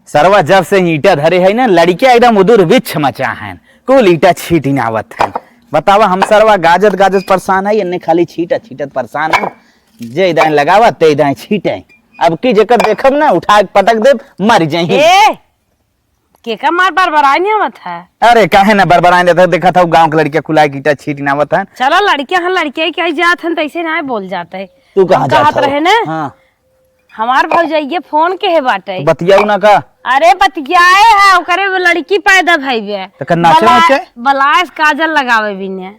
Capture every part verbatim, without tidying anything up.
सरवा जब से ईंटा धरे है ना, लड़किया एकदम उदुर बिच्छ मचा है, कुल ईंटा छीट आवत है। बतावा, हम सरवा गाजत गाजत परेशान है, इन्ने खाली छीटत छीटत परेशान है। जे इदाई लगावा, ते इदाई छीटे। अब की जेकर देखब ना, उठा के पटक देब, मर जाही। ए, के का मार बरबराए नहीं आवत है? अरे, काहे ना बरबराए देता, देखत हऊ गाँव के लड़किया कुल आए के ईंटा छीट आवत है। चला, लड़किया हैं, लड़किया के आई जात हैं, तैसे ना बोल जाते। तू कहाँ हम जात कहत हऊ? रहे ना? हाँ। हमार भौजाई के फोन के है बाटे। तो बतियाऊ ना का? अरे, बतियाए है, ओकरे वो लड़की पैदा भई बे। तो का नाचे बला-, नाचे? बलास काजल लगावे बिने।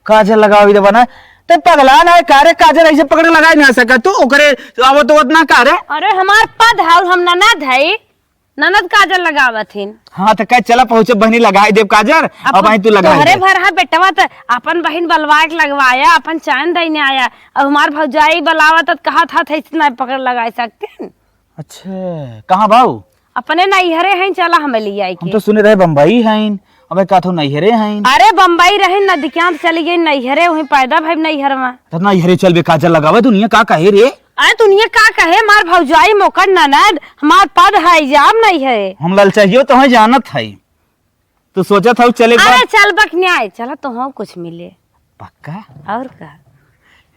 काजल लगावे दे बना। ते पगला ना है का रे, काजल ऐसे पकड़ लगाए ना सका तू, ओकरे आवत तो उतना का रे? अरे, हमार पद है, हम ननद है, ननद काजल लगावत हिन। हाँ, तो कह चला पहुँचे बहनी, लगाई देब काजल, अब अब भाई तू लगाई तोहरे दे। भर है बेटवा, तो अपन बहिन बलवा के लगवाया, अपन चैन दईने आया। अब हमार भौजाई बलावत, तो कहा था, था इतना पकड़ लगाए सकते हैं। अच्छा, कहाँ बाऊ? अपने नैहरे हैं, चला हमें ले आई हम के। तो सुने रहे बम्बई हैं, अबे का तो नैहरे हैं। अरे बम्बई रहे, नदिकियाँ तो चली गई नैहरे, वहीं पैदा भई नैहर में। तो नैहरे चलबे काजल लगावे, दुनिया का कहे रे? अरे दुनिया का कहे, मार भौजाई मोकर ननद, हमार पद है, जाम नहीं है। हम ललचाइयो तो हैं, जानत है। तू सोचत हऊ चले के अरे बाद? चल बकन्या, चला तो हम कुछ मिले। पक्का? और का?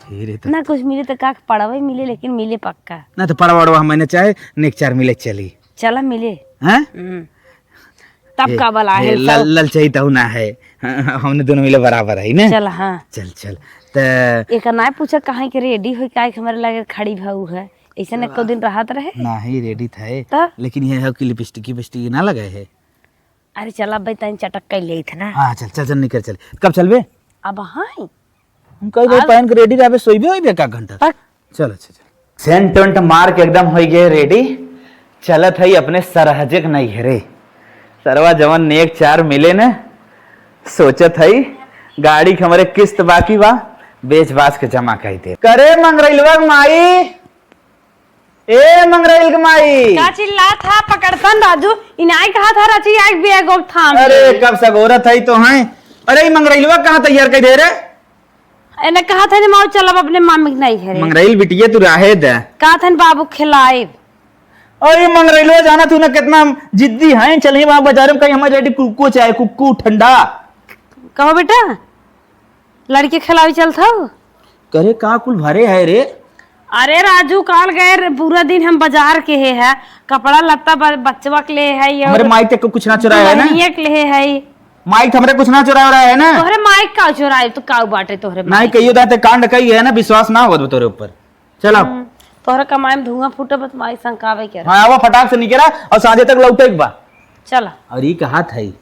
फिर ये तो ना कुछ मिले तो का पड़वे मिले, लेकिन मिले पक्का। ना तो पड़वा वड़वा हम ना चाहे, नेक चार मिले चली। चला मिले। हैं? हम्म। तब ए, का बला ए, है लल-, सब? ललचाई तो ना है। हमने दोनों मिले बराबर है ना? चल, हाँ। चल, चल। त एक ना पूछा कहाँ के रेडी होई, काहे के हमारे लगे खड़ी भाऊ है। ऐसे न चला। को दिन रहत रहे। ना ही रेडी था, त? लेकिन ये है कि लिपस्टिक विपस्टिक ना लगे है। अरे चला भाई, तनी चटक के ले थे ना। हाँ, चल, चल, चल, निकल, चल। कब चलबे? अब हाँ। हम कही भाई, अब पहन के रेडी रहबे, सोइबे होइबे का घंटा? पक- चल, अच्छा, चल। सेंट वेंट मार के एकदम होई गए रेडी। चलत है अपने सरहजे के नैहरे। सरवा जवन नेक चार मिले न, सोचत है गाड़ी के हमरे किस्त बाकी बा, बेच बाच के जमा कर दे। करे मंगरैलवा के माई, ए मंगरैल के माई। का चिल्लात हा पकड़तन राजू? इनाई कहा था रची आइक भी एगो थाम अरे, ले। कब से गोरत है तो हैं। अरे, ई मंगरैलवा कहाँ तैयार कर दे रे? एने कहा था ने माऊ चलब अपने मामी के नैहरे। मंगरैल बिटिया तू रहे दे। कहा था ने बाबू खिलाइब। अरे मंगरैलवा जाना तू ना कितना जिद्दी हैं, चल ही वहाँ बाजार में कहीं हमारे रेडी कुक्को चाहे कुक्को ठंडा। कहो बेटा, लड़के खिलावे चलत हऊ? करे का कुल भरे है रे? अरे राजू, काल गए रे, पूरा दिन हम बाजार के हे है, कपड़ा लत्ता ब-, बच्चवा के ले है, ये हमरे और माई तक को कुछ ना चुराया है ना? बहनिया के ले है। माई तो हमरे कुछ ना चुराया रहा है ना? तोहरे माई का चुराए, तो काऊ बाटे तोहरे माई? कहियो दाते कांड कही है ना, विश्वास ना होत तोरे ऊपर। चल अब। हम्म, तोहरे कमाई में धुआं फूटे, बस माई संकावे के रहे। हाँ, आवा फटाक से निकला और सांझे तक लौटे के बा। चला। और ई कहा था,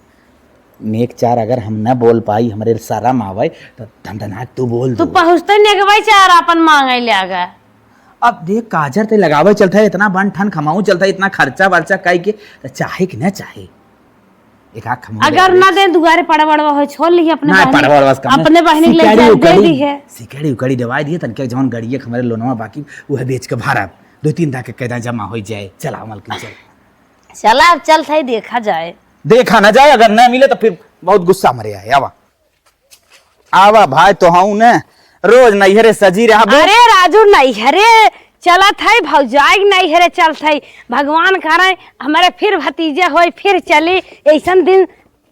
नेक चार अगर हम न बोल पाई, हमरे शरम आवे, तो धमधनाक तू बोल तू दो। पहुँचते नेकवा चार अपन मांगे ले आ गए। अब देख, काजर ते लगावे चलता है, इतना बन ठन खमाऊ चलता है, इतना खर्चा वर्चा कई के, तो चाहे कि न चाहे, एक आँख हम अगर ना दे दुआरे पड़वा वड़वा हो, छोड़ ली अपने ना, बहनी, पड़वा वड़वा से काम अपने बहनी के ले सिकड़ी जा, दे उकड़ी, दी है। सिकड़ी उकड़ी दवाई दिए, तनके जवन गड़िए के हमरे लोनवा बाकी, वह बेच के भरब, दो तीन दा के कैदा जमा हो जाए। चला मलकिन, चल। चला, अब चल थाई, देखा जाए। देखा ना जाए, अगर ना मिले तो फिर बहुत गुस्सा मरे आए। आवा, आवा भाई, तो हूँ ने, रोज नैहरे सजी रहबे। अरे राजू, नैहरे चलत है, भौजाई के नैहरे चलत है। भगवान करे हमारे फिर भतीजे होई, फिर चली। ऐसन दिन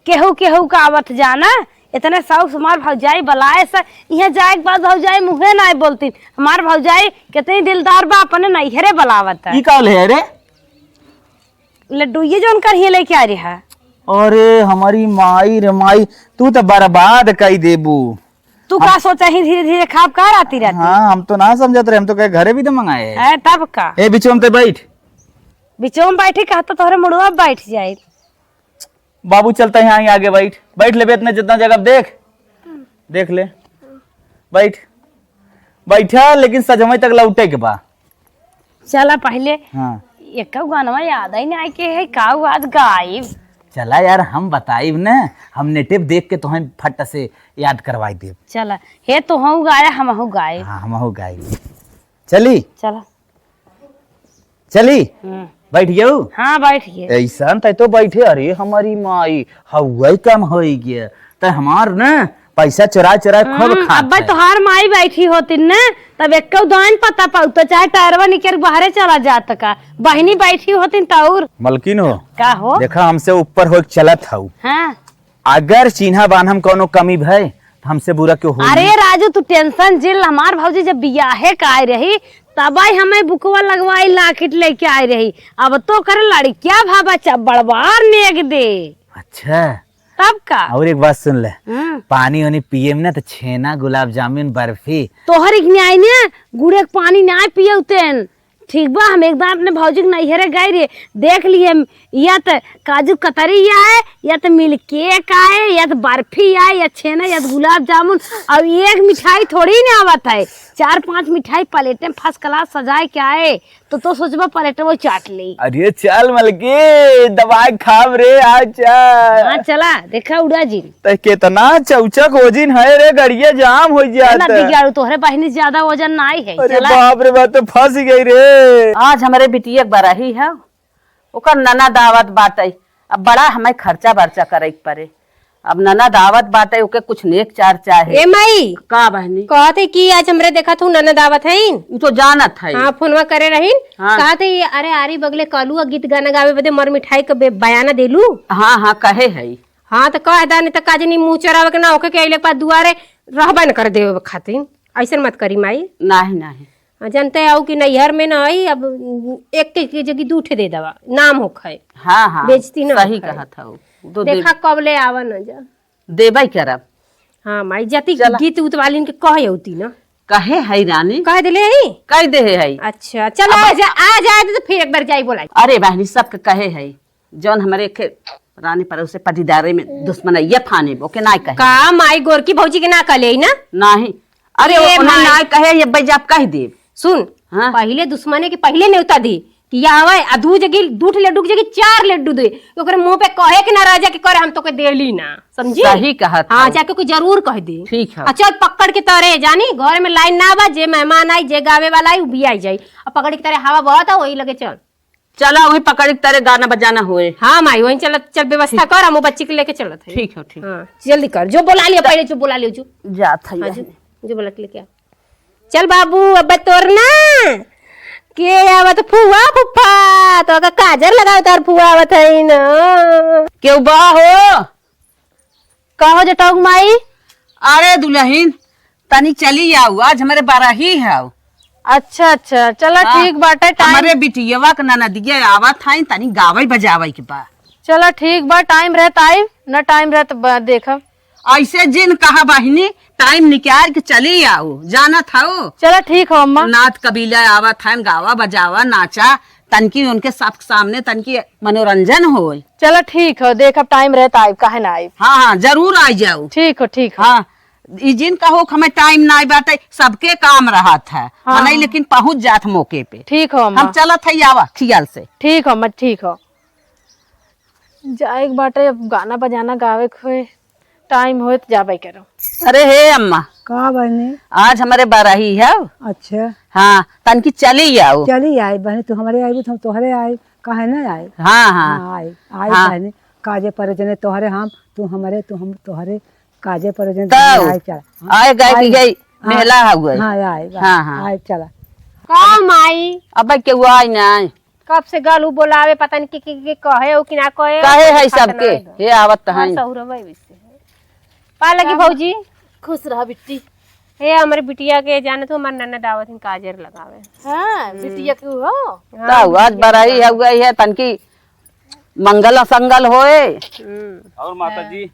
केहू केहू का आवत जाना, इतने शौक से हमार भौजाई बलाए से, यहाँ जाए के बाद भौजाई मुँहे ना बोलती। हमार भौजाई कितनी दिलदार बा, अपने नैहरे बलावत है। ई का ले रे? लड्डू ये जौन करिए लेके आ रही है। अरे हमारी माई रे माई, तू तो बर्बाद कई देबू। तू हम का सोचा ही धीरे धीरे खाब का राती राती? हाँ, हम तो ना समझत रहे, हम तो कहे घरे भी तो मंगाए है। ए, तब का? ए, बिचवा में ते बैठ। बिचवा में बैठी कहा तो तोहरे मुड़वा पे बैठ जाए। बाबू चलता है यहाँ आगे बैठ, बैठ लेबे इतने जितना जगह देख, देख ले, बैठ, बैठा, लेकिन सजमई तक लौटे के बा। चला पहले हाँ। एक गानवा याद आई ना के है, का आज गाइब। चला यार, हम बताइब न, हम नेटिव देख के तोहें फट से याद करवाई देब। चला, हे तो हूँ गाया, हम हूँ गाइब। हाँ, हम हूँ गाइब। चली? चला। चली? हम्म। बैठ गयो? हाँ, बैठ गए। ऐसा तै तो बैठे, अरे हमारी माई, हवाई काम होई गया। तै हमार न पैसा चोरा चोरा खूब हम्म, खात अब्बे है। तोहार माई बैठी होतिन न, तब एक्को दाइन पता पाउत, चाहे टैरवा निकर बहरे चला जात का। बहिनी बैठी होतिन त और। मलकिन हो। का हो? देखा, हमसे ऊपर होइक चलत हऊ। हाँ। अगर चिन्हा बान्हम कौनो कमी भय, त हमसे बुरा क्यों होई? अरे राजू, तू tension जिन ल, हमार भौजी जब बियाहे क आए रही, तबही हमें बुकवा लगवाई लाकिट लेके आए रही। अब तो ओकर लड़किया भा बच्चा बड़वार नेग दे। अच्छा। तब का? और एक बात सुन ले। हम्म। पानी वानी पिए में ना त छेना, गुलाब जामुन, बर्फी। तोहर एक न्याय ने गुड़े के पानी ना पियौतेन। ठीक बा, हम एक बार अपने भौजी के नैहरे गए रहे, देख लिए हम, या त काजू कतरी आए, या त मिल्क केक आए, या त बर्फी आए, या छेना, या त गुलाब जामुन, और एक मिठाई थोड़ी ना आवत है, चार पांच मिठाई प्लेट में first class सजाए के आए, तो, तो सोचबा प्लेट में चाट ले। अरे चल मलकी, दबाए खाब रे, आ चल। हाँ चला, देखा उड़ा जी। त केतना चौचक वजन है रे, गड़िया जाम हो जात। ना बिगाड़ू, तोहरे बहिनी ज्यादा वजन नाई है। अरे चला। बाप रे बाप, तो फंस गई रे। आज हमरे बिटिया के बरही है, ओकर ननद आवत बाटे। अब बड़ा हमें खर्चा बर्चा करे के पड़े। अब ननद आवत बाटे, ओके कुछ नेक चार चाहे। ए माई, का बहनी? कहत है कि आज हमरे देखत हूँ ननद आवत हईन। उ तो जानत है। हाँ, फोनवा करे रहीन। हाँ। कहत है, अरे आरी बगले कलू आ गीत गाना गावे बदे मर मिठाई के बे-, बयाना देलू। हाँ, हाँ, कहे है। हाँ, त कह दा, नहीं त का जनी मुँह चोरावे के ना होखे के अइले के बाद दुआरे रहबे न कर देवे खातिर। अइसन मत करी माई। नाही, नाही। हाँ, जानते हो कि नैहर में ना आई, अब एक के, के जगह दू ठे दे दवा, नाम होखे। हाँ, हाँ, बेइज्जती ना सही होखे। कहत हऊ। दो देखा देब। कब ले आवा न जा। देबै करब। हाँ माई, जति चला। गीत उत वालिन के कहे होती ना। कहे है रानी? कह देले है? कह दे है। अच्छा, चला अब आ जा, आ जाए तो फिर एक बार जाई बोलाई। अरे बहनी, सबके कहे है। जौन हमरे एक रानी पड़ोसे पटीदारे में दुश्मन है, ये फाने बो के नाय कहे। का माई गोरकी भौजी के ना कहले ना? नाही। अरे, ए ओने माई। नाय कहे, ये बैजा आप कह देब। सुन, हाँ। पहिले दुश्मने के पहिले नेवता दी कि या आवे, आ दू जगह, दू ठे लड्डू की जगह चार लड्डू दे। ओकरे मुंह पे कहे के ना रह जा कि करे हम तोके देली ना, समझी? सही कहत हाँ, हऊ। जाके कोई जरूर कह दे। ठीक है। आ चल पकड़ के तरे जानी, घर में लाइन ना बा, जे मेहमान आई, जे गावे वाला आई, उ भी आई जाई। आ पकड़ के तरे हवा बहुत है, वही लगे चल। चला, वही पकड़ के तरे गाना बजाना होए। हाँ माई, वहीं चलत, चल व्यवस्था कर, हम वो बच्ची के लेके चलत है। ठीक है, ठीक। हाँ, जल्दी कर, जो बोला लियो, पहले जो बोला लियो, जो। जात है हाँ, जो, बहनी। जो बोला के लेके आ। चल बाबू, अब तोर ना के आवत फुआ फुफ्फा, तो का काजर लगाओ, तार फुआ आवत है ना। केहू बा हो? का हो जटाऊ माई? अरे दुलहिन, तनी चली आऊ, आज हमरे बरही हऊ। अच्छा, अच्छा, चला हाँ, ठीक बाटे, टाइम हमरे बिटियवा के ननदिया आवत हईन, तनी गावे बजावे के बा। चला ठीक बा, टाइम रहे त आइब, न टाइम रहे त ब-, देखब। अइसे जिन कहा बहिनी, टाइम निकाल के चली आऊ, जानत हऊ। चला ठीक हो अम्मा। नात कबीला आवत हईन, गावा बजावा, नाचा, तनकी उनके सबके सामने तनकी मनोरंजन होए। चला ठीक हो, देखब टाइम रहे त आइब, काहे ना आइब। हाँ, हाँ, जरूर आ जाऊ। ठीक हो, ठीक हो। हाँ, ई जिन कहो कि हमें टाइम नाई बाटे, सबके काम रहत है। हाँ। मनई लेकिन पहुँच जात मौके पे। ठीक हो अम्मा। हम चलत है आवा खियाल से। ठीक हो अम्मा, ठीक हो। जाए के बाटे, अब गाना बजाना गावे के होए, टाइम होए त जाबे करो। अरे हे अम्मा। का बहनी? आज हमरे बरही है। अच्छा। हाँ, तनकी चली आऊ। चली आई बहनी, तू हमरे आइबू त हम तोहरे आइब, काहे ना आइब? हाँ, हाँ। हाँ, आइब, आइब हाँ। बहनी, काजे परोजने तोहरे हम, तू हमरे, तू हम तोहरे, काजे परोजने तब, आइब, चला। हाँ, आए गए कि आइब। गई, हाँ, मेला हो गई। हाँ, आइब, हाँ, हाँ। आइब, चला। का माई? अब केहू आई ना। कब से गलू बोलावे, पता नहीं के, के, के कहे हो कि ना कहे हो, कहे है खात सबके, ना है। हे आवत हाँ, हैं। सहुरवे वैसे है। पा लगी का भौजी? खुश रह बिट्टी। हे हमरे बिटिया के जाने तो हमार ननद आवत हैं काजर लगावे। हाँ, हम्म। बिटिया के हो? हाँ, तब आज बिटिया बरही के। हो गई है, तनकी मंगल असंगल होए। हम्म। और माता जी?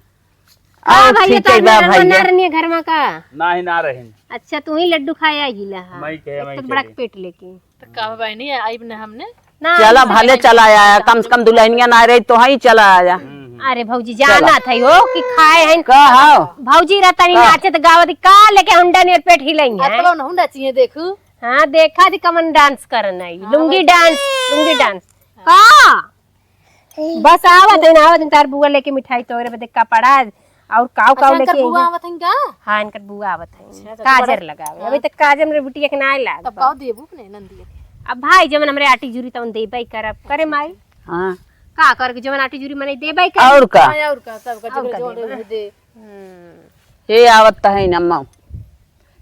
हाँ और भैया, ठीक तो है बा ना भैया। ना रहनी है घर में का? ना ही ना रहन। अच्छा, तू ही लड्डू खाए आई गिला है। मैं कहे, एक मैं तो बड़ा कहे। पेट लेके। तो का बहनी, आइब न हमने? ना, चला, हमसे भले नहीं। चला आया, कम से कम दुल्हनिया ना रही तो ही चला आया। हम्म, हम्म। अरे भौजी, चला। जाना था हो कि खाए हैं। का हो? भौजी रहता नहीं का? नाचत गावत का लेके हुंडा नियर पेट हिलाई है। अतवा न हुंडा चाहिए, देखू। हाँ, देखा थी कमन डांस करन आई। हाँ, लुंगी भाई। डांस, लुंगी डांस। का? बस आवत है ना, आवत है, तार बुआ लेके मिठाई तोरे बदे कपड़ा और काव काव अच्छा, इनकर लेके बुआ आई है। आवत हैं का? हाँ, इनकर बुआ आवत हैं। अच्छा, तो काजर बड़ा लगावे। हाँ। अभी तक काजर मेरे बिटिया के ना लाग तब बा। काव देबू के नहीं नंदिया के? अब भाई जमन हमरे आटी जूरी तवन देबे करब। करे माई? हाँ। का कर के जमन आटी जूरी मने देबे करब। और का? हाँ, और का, सबका और जगह का जोड़े देबे? दे। हम्म। हे आवत त है न अम्मा।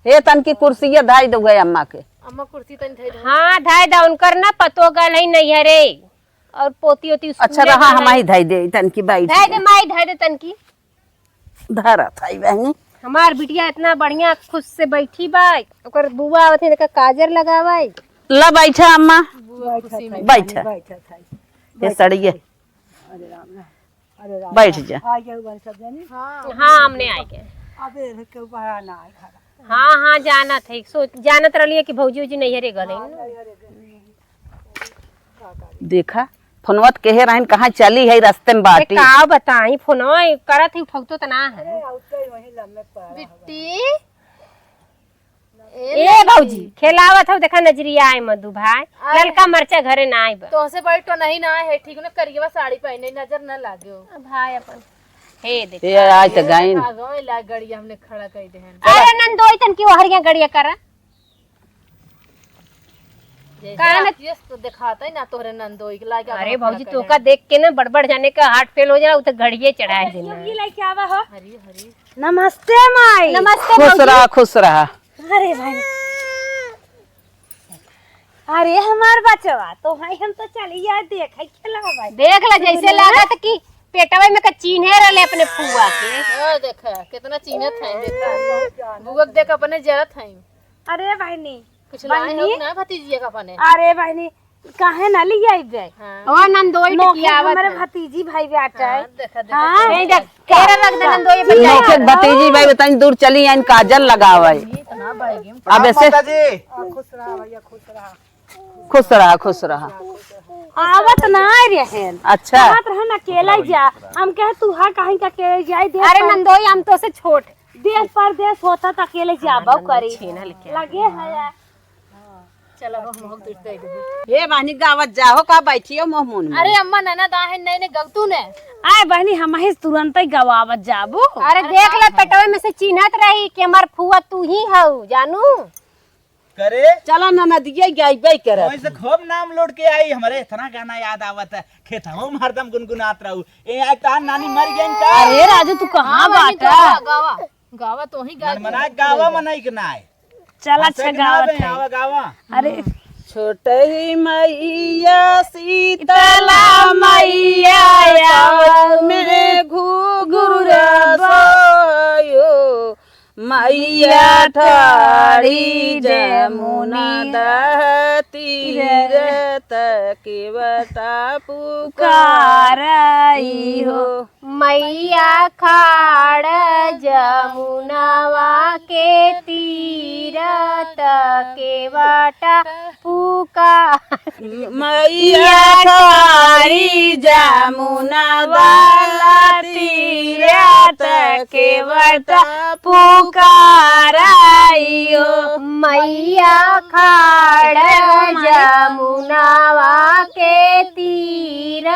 हे तनकी कुर्सिया धाई दो है अम्मा के। अम्मा कुर्सी तनी धई दो। हाँ, धाई दा, उनकर ना पतो गल है नैहरे। और पोती ओती अच्छा स्कूले रहा, गल हम है। ही धाई दे तनकी बैठ धाई दे। माई, धाई दे तनकी। धरा था ही बहनी। हमार बिटिया इतना बढ़िया खुश से बैठी बा, ओकर बुआ आवत है, देखा काजर लगावा है। ला बैठा अम्मा। बुआ खुशी में। बैठा। बैठा था। ये सड़िए। अरे राम राम। अरे राम बैठ राम। जा। आ गया हुआ सब जनी। हाँ, हमने आ गए। अबे रे, केहू बड़ा ना आए घर। हाँ, हाँ, जानत है। सो, जानत रहलिए कि भौजी उजी नैहरे गले। हाँ, नैहरे गले। का करी? देखा, फोनवा त कहे रहन, कहाँ चली है, रस्ते में ए, बाटी। का बताई, फोनवा करत ही, उठौतो त ना है। अरे, उठते ही वहीं लम्बे पड़ा बिट्टी। ए ए भौजी, खेलावत हौ, देखा नजरिया आए मधु भाई। आए। ललका मरचा घरे ना आए बा। तोहसे बड़ी तो नहीं ना है, ठीक ना, करियवा साड़ी पहने, नजर न लागे हो। भाई अपन। हे देख। ए, आए त गाइन। भागो, ला गड़िया हमने खड़ा कर दे हैं। अरे नंदोई तन की ओहरिया गड़िया करा। जैसे काहे न आती है, तो दिखाता ही ना तोहरे नंदोई के लागे अरे हमने भौजी, खड़ा कर तोका दे हैं। देख के ना बड़बड़ जाने का हार्ट फेल हो जाए, उ तो गड़िए चढ़ाए देना। ये लेके आवा हो। हरी, हरी। नमस्ते माई। नमस्ते खुश भौजी। रहा, खुश रहा। अरे भाई, अरे हमार बचवा, तो भाई हम तो चली यार देखे खेला भाई। देख ला, जैसे लागत कि पेटवे में का चीन्हे रहले अपने फुआ के। ओ देखा, कितना चीन्हत है, देखा। बुआ के देख अपने जरत है। अरे बहनी, कुछ लाए हो बहनी। कि ना भतीजिया का अपने? अरे बहनी, काहे ना ले आइबे? हाँ। ओ नंदोई नोखे बिटिया आवत हमरे है। भतीजी भाई बाटे। हाँ, देखा, देखा, हाँ। देखा। ए, देख, तेरा रख दे नंदोई बिटिया। नोखे भतीजी भाई बताइन दूर चली आइन काजल लगावे। इतना बैगी में अब ऐसे माता जी। आ, खुश रहा भैया, खुश रहा। खुश रहा, खुश रहा। आवत ना रहन। अच्छा। आवत रहन अकेला ही जा। हम कहे तू हा कहीं का अकेले जाई दे अरे पर नंदोई, हम तो से छोट। देश परदेश होता त अकेले जाबो करी। छीना लेके आ। लगे है यार। चलो, हम लोग तुरते ही देबे। हे बहनी गावत जाहो का बैठियो मुँह मुन में। अरे अम्मा, ननद आहे, नैने गवतू ने। आए बहनी, हम ही तुरंत ही गवावत जाबो। अरे देख ले, पेटवे में से चिन्हत रही कि हमार फुआ तू ही हऊ, जानू। करे? चला ननदिया गाइबे करत। वहीं से खूब नाम लोड के आई, हमरे इतना गाना याद आवत है, खेतवा में हरदम गुनगुनात रहू। ए, आज तार नानी मर गई का? अरे राजू, तू कहाँ हाँ, बहनी, बाटा? गावा, गावा, गावा, तो ही गा मन मना गावा, मनाई के ना आए। चल, अच्छा, हंसे के ना गावत बे, है। आवा, गावा। अरे। छोटही मैया शीतला मैया, आवा में घुघुर बयो, मैया ठाड़ी जमुना दह तीर तक बता पुकारई हो। मैया खाड़ जमुनवा के तीर तके बटा पुकार। मैया खाड़ी जमुना वाला तीर तके बटा पुकाराई हो। मैया खाड़ जमुनवा के तीर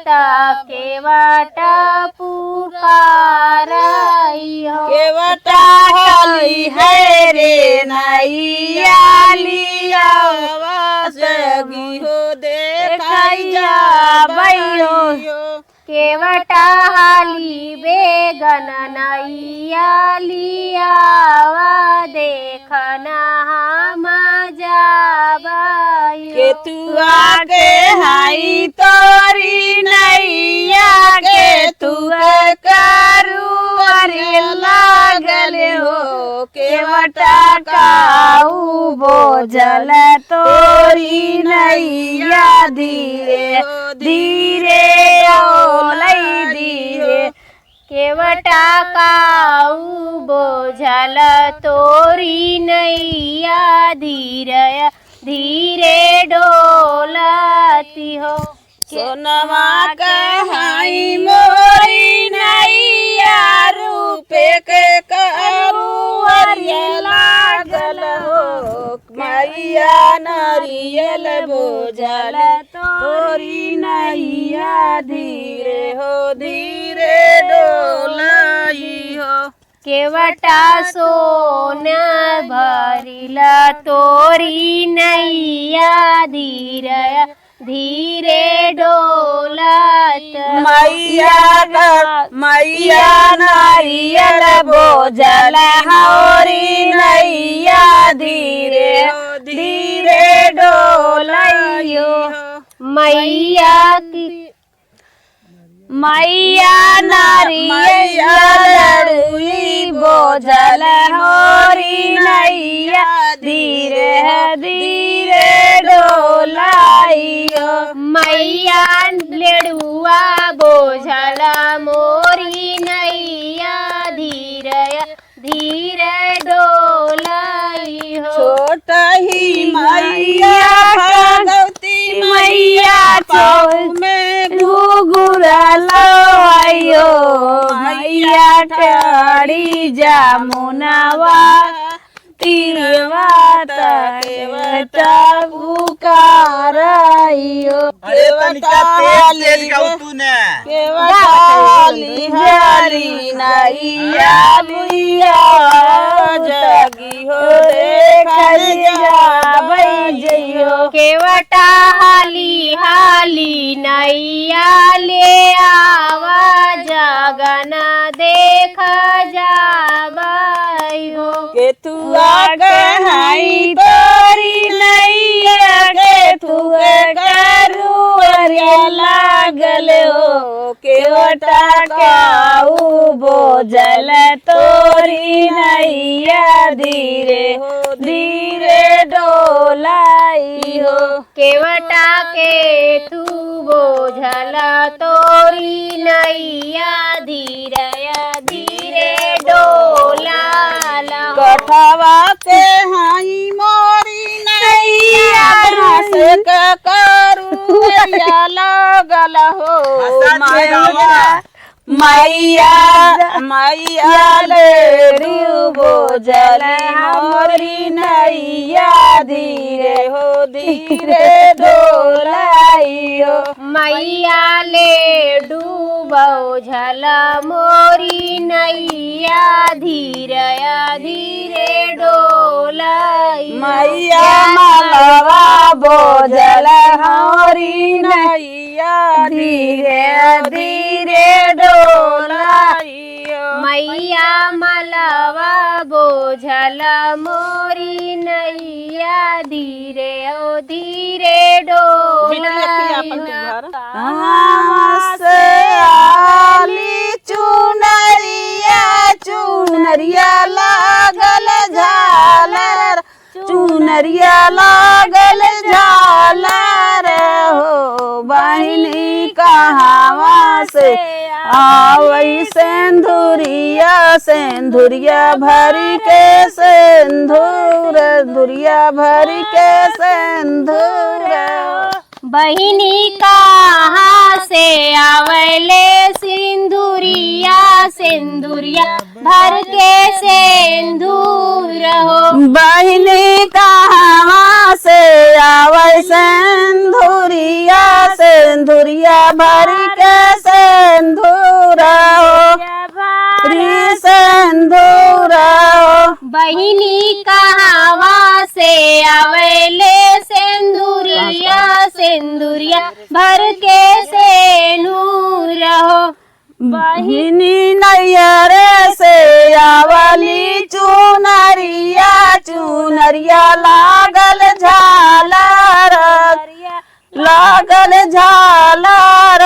तके बटा पुकारई हो। केवटा हाली है रे नैया लियावा सगी हो देखाई जाबई हो। केवटा हाली बेगन नैया लियावा देखना हम जाबई हो। केतुआ के हाई तोरी नैया केतुआ करुअर लागल हो। केवटा काऊ बोझल तोरी नैया धीरे धीरे डोलई धीरे। केवटा काऊ बोझल तोरी नैया धीरे धीरे डोलती हो। सोनवा कहाई मोरी नैया रूपे के करुअर लागल हो। मैया नरियल बोझल तोरी नैया धीरे हो धीरे डोलई हो। केवटा सोन भरिल तोरी नैया धीरे धीरे डोलत। मैया का, मैया नारियल बोझल होरी नैया, धीरे हो धीरे डोलइहो। मैया की, मैया नारियल लड़ुई बोझल होरी नैया, धीरे धीरे डोलइहो। मैया लेड़ुआ बोझल मोरी नैया, धीरे धीरे डोलइहो। छोटही मैया भगवती मैया चौ में घुघुरल आइहो। मैया ठाड़ी जमुनवा तीरवा तक बेटा पुकारइहो। अरे तनिका तेज तेज गाऊ तू ने। केवटा हाली हाली नैया भुइया जगी हो, देखल जाबै जइहो। केवटा हाली हाली नैया ले आवा, जगन देख जाबै हो। केथुआ कहाई तोरी नैया, केथुआ करुअरिया लागल हो। केवटा काऊ बोझल तोरी नैया, धीरे हो धीरे डोलइहो। केवटा केथू बोझल तोरी नैया, धीरे धीरे डोलइहो। कठवा के हाई मोरी नैया, बाँस के करुअरिया लागल हो। हंसा के गावा। मैया, मैया लेड़ू बोझल मोरी नैया, धीरे हो धीरे डोलइहो। मैया लेड़ू बोझल मोरी नैया, धीरे धीरे डोलइहो। मैया मलवा बोझल होरी नैया, धीरे धीरे डोलइहो। मैया मलवा बोझल मोरी नैया, धीरे ओ धीरे डोलइहो। कहाँ से आली चुनरिया, चुनरिया लागल झालर, चुनरिया लागल झालर हो। बहिनी कहाँ से आवै सेंधुरिया, सेंधुरिया भरि के सेंधुर, सेंधुरिया भरि के सेंधुर हो। बहिनी कहाँ से आवले सिंदुरिया, सिंदुरिया भर के सेंदूर हो। बहिनी कहाँ से आवै सेंदुरिया, सेंदुरिया भर के सेंदूर हो। री सेंदूर हो। बहिनी कहाँ से आवले सेंदुरिया, सेंदुरिया भर के सेनूर हो। बहिनी नैहरे से आवली चुनरिया, चुनरिया लागल झालर, लागल झालर।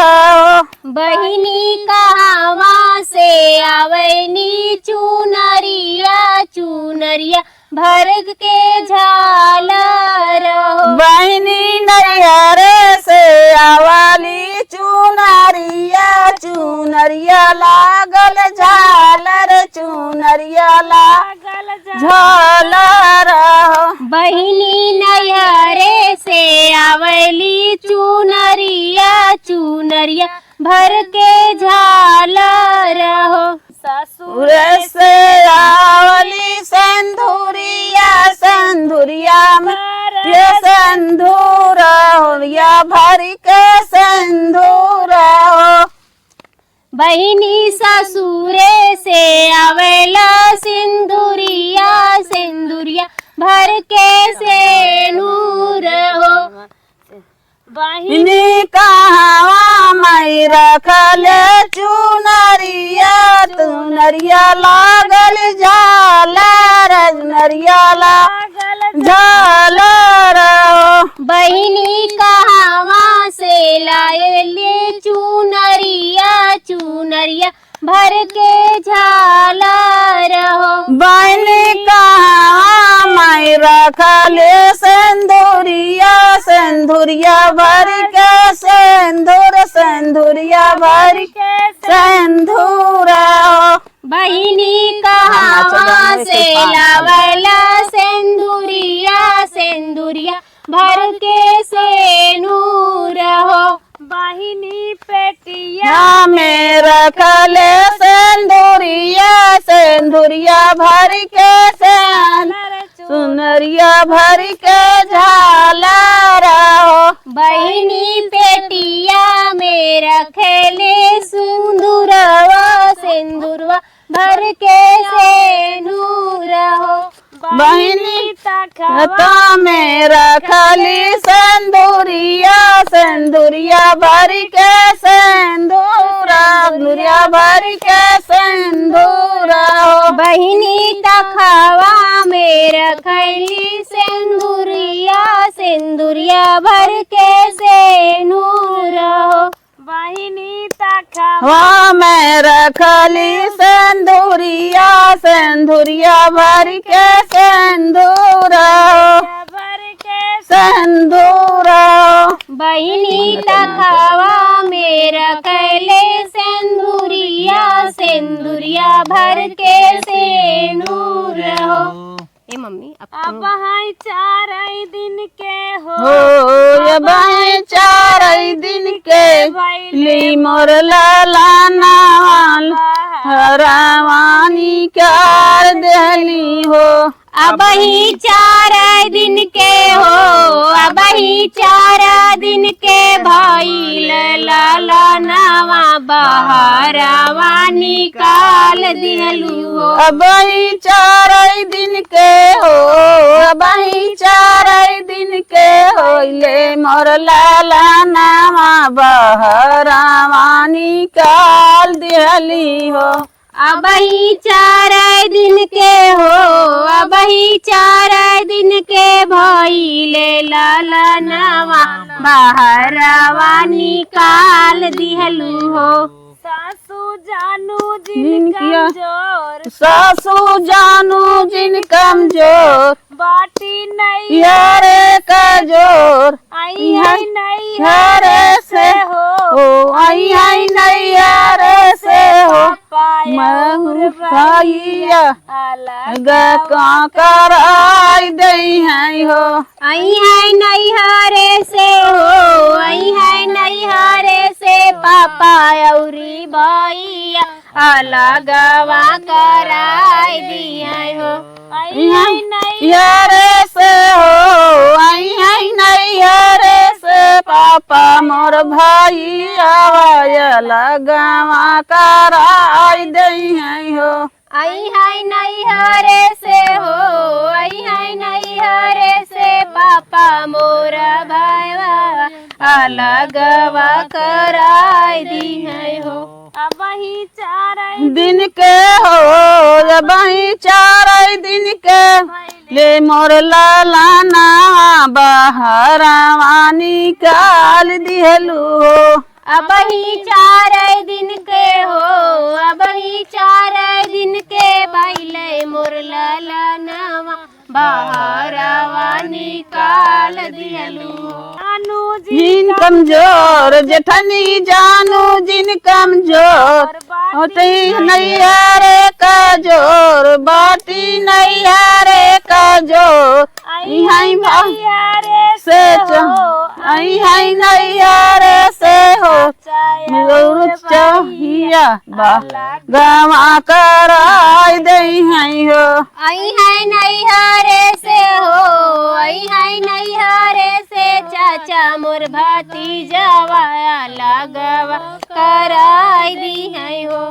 बहिनी कहवा से आवनी चुनरिया, चुनरिया भर के झालर हो। बहिनी नैहरे से आवाली चुनरिया, चुनरिया लागल झालर, चुनरिया लागल झालर हो। बहिनी नैहरे से आवेली चुनरिया, चुनरिया भर के झालर हो। ससुर से आवली सेंधुरिया, सेंधुरिया में ये सेंधुर हो, या भर के सेंधुर हो। बहिनी ससुरे से आवेला सिंदुरिया, सिंदुरिया भर के सेनूर हो। बहिनी कहवा माई रखले चुनरिया, चुनरिया लागल झालर, चुनरिया लागल झालर हो। बहिनी कहवा से लाएले चुनरिया, चुनरिया भर के झालर हो। बहिनी कहवा माई रखले सेंदुरिया, सेंदुरिया भर के सेंदुर, सेंदुरिया भर के सेंदुर हो। बहिनी कहवा से लावला सेंदुरिया, सेंदुरिया भर के सेनुर हो। बहिनी पेटिया में रखले सेंदुरिया, सेंदुरिया भर के सेन, सुनरिया भर के झालर हो। बहिनी पेटिया में रखले सिंदुरवा, सिंदुरवा भर के सेनुर हो। बहिनी तखवा में रखली सेंदुरिया, सेंदुरिया भर के सेंदुरा, सेंदुरिया भर के सेंदुरा हो। बहिनी तखवा में रखली सेंदुरिया, सेंदुरिया भर के सेनुर हो। बहिनी तखवा में रखली सेंदुरिया, सेंदुरिया भर के सेंदुरा, भर के सेंदुरा। बहिनी तखवा में रखले सेंदुरिया, सेंदुरिया भर के सेनुर हो। ए मम्मी, अब अब तुम है चार दिन के हो, हो, अब है चार दिन के, भइली मोर लाला नावाल, हरावानी कर देली हो। अब ही चार दिन के हो, अब ही चार दिन के भइल लाला नावा बहरावा निकाल दिहलू हो। अब ही चार दिन के हो, अब ही चार दिन के होइले मोर लाला नावा बहरावा निकाल दिहली हो। अब ही चार दिन के हो, अब ही चार दिन के भइले लाला नावा बहरावा निकाल दिहलू हो। सासू जानू जिन जिन किया कमजोर, सासू जानू जिन कमजोर, बाटी नैहरे का जोर, आई है नैहरे से हो, हो, आई है नैहरे से हो, पापा और मऊ भैया, भैया, अलग अलग का कराई दई है हो। आई है नैहरे से हो, आई है नैहरे से पापा औरी भैया, अलगवा कराई दी है हो। आई है नैहरे से हो, आई है नैहरे से पापा मोर भैया, अलगवा कराई दई है हो। आई है नैहरे से हो, आई है नैहरे से पापा मोर भैया, अलगवा कराई दी है हो। अब ही चार दिन के हो, अब ही चार दिन के, ले मोर लाला नावा बहरावा निकाल दिहलू हो। अब ही चार दिन के हो, अब ही चार दिन के भइले मोर लाला नावा बहरावा निकाल दिहलू हो। जानू जिन कमजोर, जेठनी जानू जिन कमजोर, होती नैहरे का जोर, बाटी नैहरे का जोर। आई है नैहरे से हो, आई है नैहरे से हो, मिलौर चाहिया बा, गवा कराई दई है हो। आई है नैहरे से हो, आई है नैहरे से चाचा मोर भतीजवा, लगवा कराई दी है हो।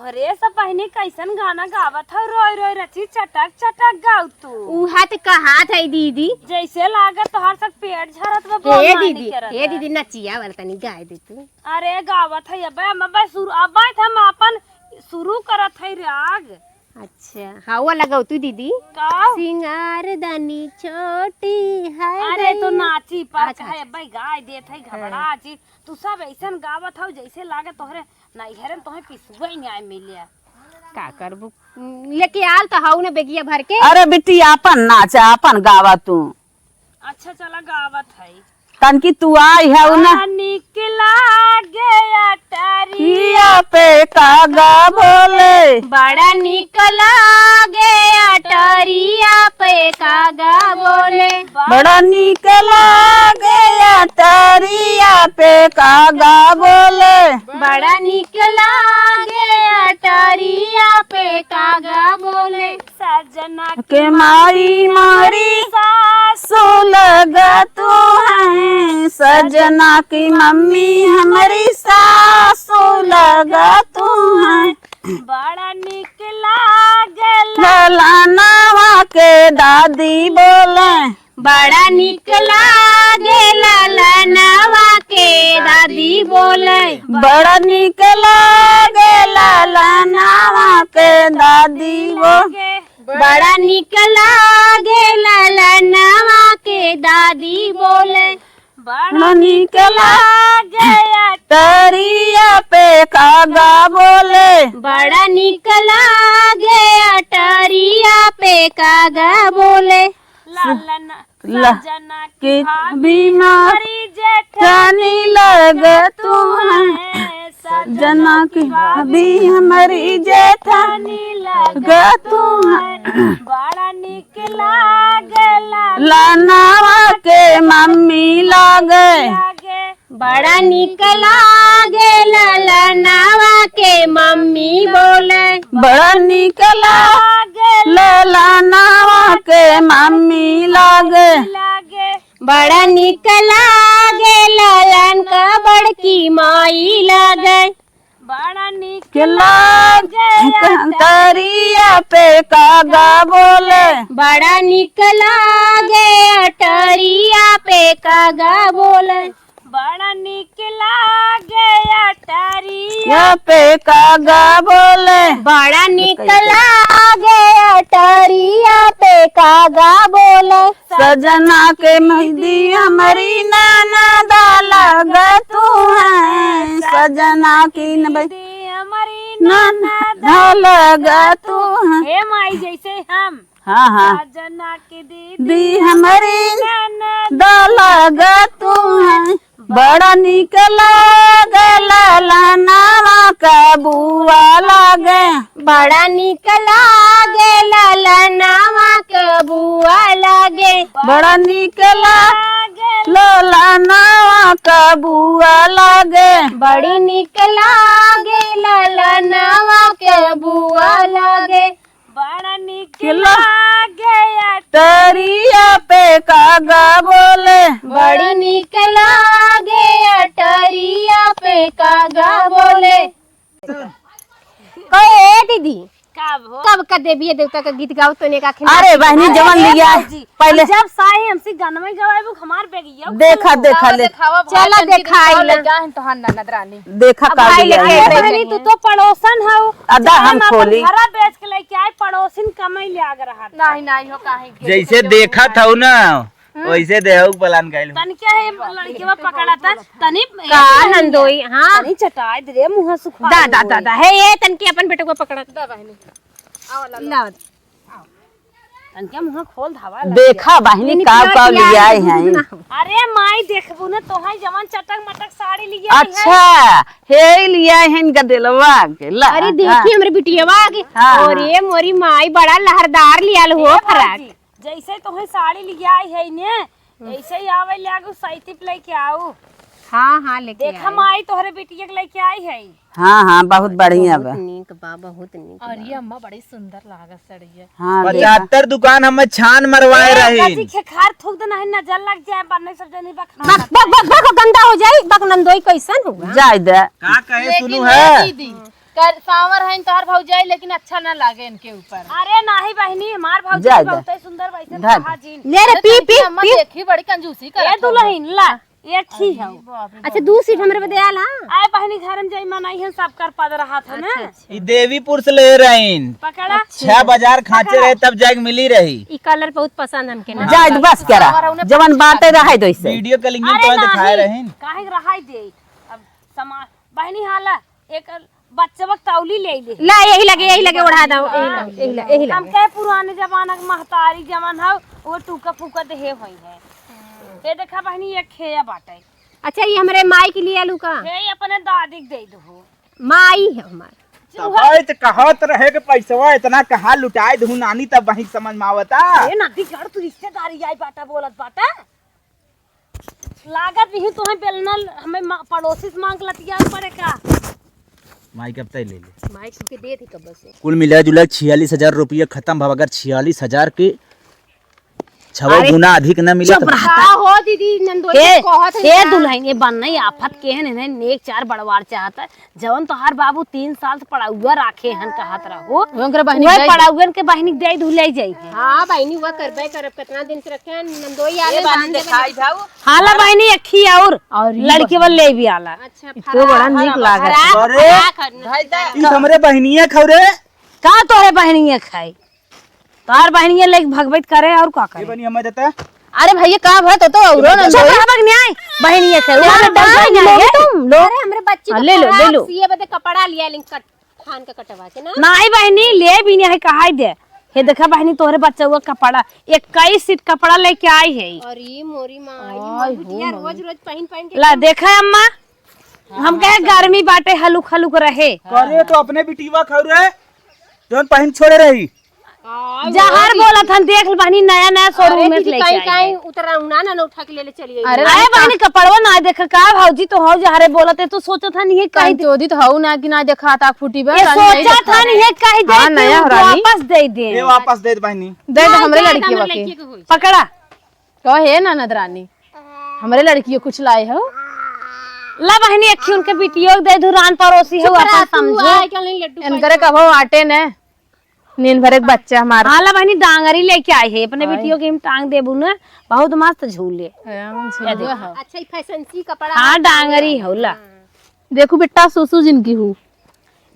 अरे सब बहिनी, कैसन गाना गावत हौ, रोई रोई रची चटक चटक गाउ तू। उहा त कहात है दीदी। जैसे लागत तोहार सब पेट झरत बा, बोल हे मानी दीदी, करत हे है। दीदी, नचिया वाला तनी गाय दे तू। अरे गावत है, अबे हम, अबे शुरू, अबे हम अपन शुरू करत है राग। अच्छा, हवा लगाउ तू दीदी। का? सिंगार दानी छोटी है अरे तो गई। नाची पर अच्छा, कहे, अच्छा। अबे गाय देत है, हाँ। घबरा जी। तू सब ऐसन गावत हौ, जैसे लागे तोहरे नैहरे में तोहे पिसुआ ही न्याय मिले। का करबू? लेके आल त हऊ न बेगिया भर के। अरे बिट्टी, आपन नाच, आपन गावा तू। अच्छा, चला गावत है। तनकी तू आई है उ ना। बड़ा निक लागे अटरिया पे कागा बोले। बड़ा निक लागे अटरिया पे कागा बोले। बड़ा निक लागे अटरिया पे कागा बोले। बड़ा निक लागे अटरिया पे कागा बोले। सजना के माई मारी सासु लगा तू है, सजना की मम्मी हमारी सासु लगा तू है। बड़ा निक लागेला। ललनवा के दादी बोले। बड़ा निक लागे ललनवा के दादी बोले। बड़ा निक लागे ललनवा के दादी बोले। बड़ा निक लागे ललनवा के दादी बोले। बड़ा निक लागे अटरिया पे कागा बोले। बड़ा निक लागे अटरिया पे कागा बोले। लालन ला-, सजना की भाभी हमारी जेठानी लग तू है। सजना की भाभी हमारी जेठानी लग तू है। बड़ा निक लागे ललनवा के मम्मी लागे। बड़ा निक लागे ललनवा के मम्मी बोले। बड़ा निक लागे ललनवा के मम्मी लागे। बड़ा निक लागे ललन का बड़की माई लागे। बड़ा निक के लागे लागे अटरिया पे कागा बोले। बड़ा निक लागे अटरिया पे कागा बोले। बड़ा निक लागे अटरिया या पे कागा बोले। बड़ा निक लागे अटरिया पे कागा बोले। सजना के मेहंदी हमारी ननद लग तू है, सजना की न-, दीदी हमारी ननद ननद लग तू है। हे माई, जैसे हम। हाँ, हाँ। सजना की दीदी दी हमारी ननद लग तू है। बड़ा निक लागे ललनवा के बुआ लागे। बड़ा निक लागे ललनवा के बुआ लागे। बड़ा निक लागे ललनवा के बुआ लागे। बड़ी निक लागे ललनवा के बुआ लागे। बड़ा निक के ला-, लागे अटरिया पे कागा बोले। बड़ी निक लागे अटरिया पे कागा बोले। कहे, ए दीदी, का हो? कब का देवी देवता का गीत गाओ तो ने का खिला अरे बहनी, जवन अरे लिया बाबूजी, पहले हम जब साई हमसे गनवा गवाए, वो हमार बेगिया देखा, देखा, ले। चला देखाई ना। तोहार ननद रानी। देखा अब का भाई लिया लेके है। अरे बहनी, तू तो पड़ोसन हऊ। अदा हम अपन खोली। घरा बेच के लेके आए, पड़ोसिन कमाई ले आग रहा। नहीं, नहीं हो, काहे के जैसे देखा था ना, हम्म। वैसे देहू पलान गइल। तन क्या है, लड़किया पकड़ा था, तनी का नंदोई, हाँ। तनी चटाई दे रे, मुँह सुखा दा, दा, दा, दा, है ये तन के अपन बेटे को पकड़ा था। दा बहनी। आओ, ला, ला। ला। तन क्या मुँह खोल धावा लग देखा गया। बहनी, इनकी काव, काव लिया है। अरे माई, देखबू ना, तोहाई जवान चटक मटक साड़ी लिया है। अच्छा, हे लिया है इनका दिलवा के, ला, अरे देखी हाँ। हमरे बिटियावा आगे। हाँ, अरे हाँ। मोरी माई, बड़ा लहरदार लियाल हो ए फराक। भौजी, जैसे तोहे साड़ी लिया है ने, हम्म। ऐसे ही आवे लागू, साइतिप लेके आऊ। हाँ, हाँ, लेके देखा आई। माई, तोहरे बिटिया के लेके आई है। हाँ, हाँ, बहुत बढ़िया बहुत बा। नीक बा, बहुत नीक अरे बा। अम्मा, बड़ी सुंदर लागत सड़िया। हाँ, देखा। पचहत्तर दुकान हमें छान मरवाए ए, रही। अजी खेखार थूक देना है, नजर लग जाए, बन्ने सब जनी बा बक, बक, बक, बक, गंदा हो जाई, बक नंदोई कैसन हुआ? जाए दे। का कहे लेकिन सुनू ये है? दीदी, कर, सांवर है तोहर भौजाई, लेकिन अच्छा ना लागे इनके ऊपर। अरे नाही बहिनी, हमार भौजाई जाए दे। बहुते सुंदर, वैसे धर। कहा जिन। ले रे, अरे पी, तनकी पी, अम्मा पी। देखी, बड़ी कंजूसी ए करत हौ। दुलहिन, ला, ये अच्छी अरे हौ। बाप रे अच्छा, बाप। दू सीट हमरे बदे आल, हाँ? आए बहिनी, घर में जाई, मनाई है, सब कर पद रहा था ना। अच्छा, अच्छा। ई देवीपुर से ले रहीन। पकड़ा। अच्छा। छह बाजार खांचे पकड़ा। रहे, तब जाके मिली रही। ई कलर बहुत पसंद हमके ना। हाँ। जाए दे, बस करा। और उन्हें जवन पसंद बातें आती। रहे दो इसे। वीडियो कॉलिंग में अरे तो दिखाए नाही, रहीन। काहे रहाई दे? अब समा-, बहिनी हाला, एक बच्चवा के तौली ले ले। ला, यही लगे, यही लगे, ओढ़ा दो, यही लगे, यही लगे, यही लगे। हम कहे पुराने जमाना के महतारी जवन हौ, वो टूका फूका देहे होई है। ये देखा बहिनी, ये खेया बाटे। अच्छा, ये हमरे माई के लिए आलू का? हे, ये अपने दादी के दे दो। माई है हमार। तबै त कहत रहे कि पैसवा इतना कहाँ लुटाए दहू नानी, तब वहीं समझ में आवता। ए, नदी गढ़ तू रिश्तेदारी आई बाटा बोलत बाटा। लागत नहीं तुम्हें बेलना हमें मा-, पड़ोसी से मांग लतिया पड़े का? माई कब तय ले ले। माई के दे दी कब से। कुल मिला जुला छियालीस हजार रुपया खत्म भवा। अगर छियालीस हजार के छवा अरे, गुना अधिक न मिले चुप तो रहा। का हो दीदी, नंदोई हे, कहत है हे का? दुल्हन, ये बन नहीं आफत के है, नहीं, नेक चार बड़वार चाहत है। जवन तोहार बाबू तीन साल से पड़ाउआ राखे हन कहत रहो। ओकरे बहिनी वह दे दे। पड़ाउअन के बहिनी दे दू ले जाई है। हाँ, बहिनी, वह करबे करब, कितना दिन से रखे हैं, नंदोई आले ये बानी बांध देबे। दिखाई जाऊ। हाला बहिनी अखी और और ई लड़की बहिनी। वाले ले भी आला। अच्छा, तो बड़ा फराक। नीक लागत। फराक, अरे, फराक है। भाई दा। ई हमरे बहिनिया खाऊ रे। का तोरे बहिनिया खाई? तोहार बहिनिया लेके भगबैत करे और का करे? ये बनी हमें देता। अरे भैया, का भय तो, तो औरो ना चुप रहा बक न्याय। बहिनिया के, क्या वो बेटा, बताओ, न्याय लो है? तुम, लो। अरे, हमरे बच्ची हाँ, को ले लो, ले खराब लो। सिए बदे कपड़ा लिया, लिंक कट, खान के कटवा के ना। नाई बहिनी, ले भी नहीं है, कहाई दे। हे देखा बहिनी, तोहरे बच्चा हुआ कपड़ा, इक्कीस सीट कपड़ा लेके आई है। अरे मोरी माँ, ये आय मोर हो बिटिया माँ। रोज, रोज पहन, पहन के ला, एकदम देखा अम्मा, हम कहे गर्मी बाटे, हलुक, हलुक रहे। करे तो अपने बिटिया खाऊ रे, जौन पहन छोड़े रही। जहर बोलत हन, देख ल बहनी, नया नया शोरूम अरे में दीदी, लेके कहीं, आई कहीं है। उतरा उना ना, ना उठा के ले ले चलिए। अरे अरे बहनी, कपड़वा ना देख का भौजी, तो हौ जहरे बोलत है, तू सोचत हन ये कहीं दे- चोदी तो हौ ना कि ना देखा था फूटी बा, ये रानी नहीं सोचत देखा हन था। ये कहीं दे हाँ, कि नया हो रानी। वापस दे दे। ये वापस दे दे बहनी। दे दे ना, हमरे दे दे, लड़की हमरे बा के। लड़की के होई। पकड़ा। कहे ननद रानी, हमरे लड़कियों कुछ लाए हो? ला बहनी, एक उनके बिटियों के दे दू, रान पड़ोसी हो, चुप रह अपन तू, समझो। आए कल नहीं लड्डू इनकरे खाए। कबो आटे ने। नीन भर एक बच्चा हमारा। हाँ, ला बहनी, डांगरी लेके आई है, अपने हाय। बिटियों के हम टांग देबू ना, बहुत मस्त झूले। हाँ, झूले हो। अच्छा, ई फैंसी कपड़ा हाँ, है, डांगरी हो, ला। हाँ। देखू बेटा, सुसु जिनकी हूँ।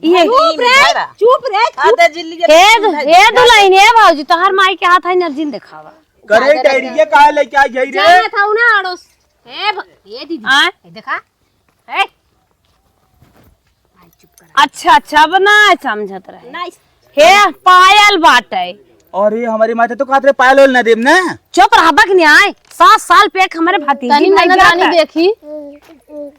ये चुप रे, चुप रे, हाँ, चुप। दे जिल्ली के हे दु-, हे दुल्हन, हे भौजी, तोहर माई के हाथ है, नर्जिन देखावा। करे डायरिया काहे लेके आई गई रे? जाना था ना अड़ोस। हे भ-, ये दीदी, आय? ये देखा। हे। अच्छा, अच्छा, अब ना समझत रहे। ना इस- हे, पायल बाटे। अरे, हमारी माता तो कहत रहे पायल ओल ना देब ना। चुप रहबा कि नहीं आए? सात साल पे एक हमारे भतीजी तनी भाई ननद रानी जाता। देखी।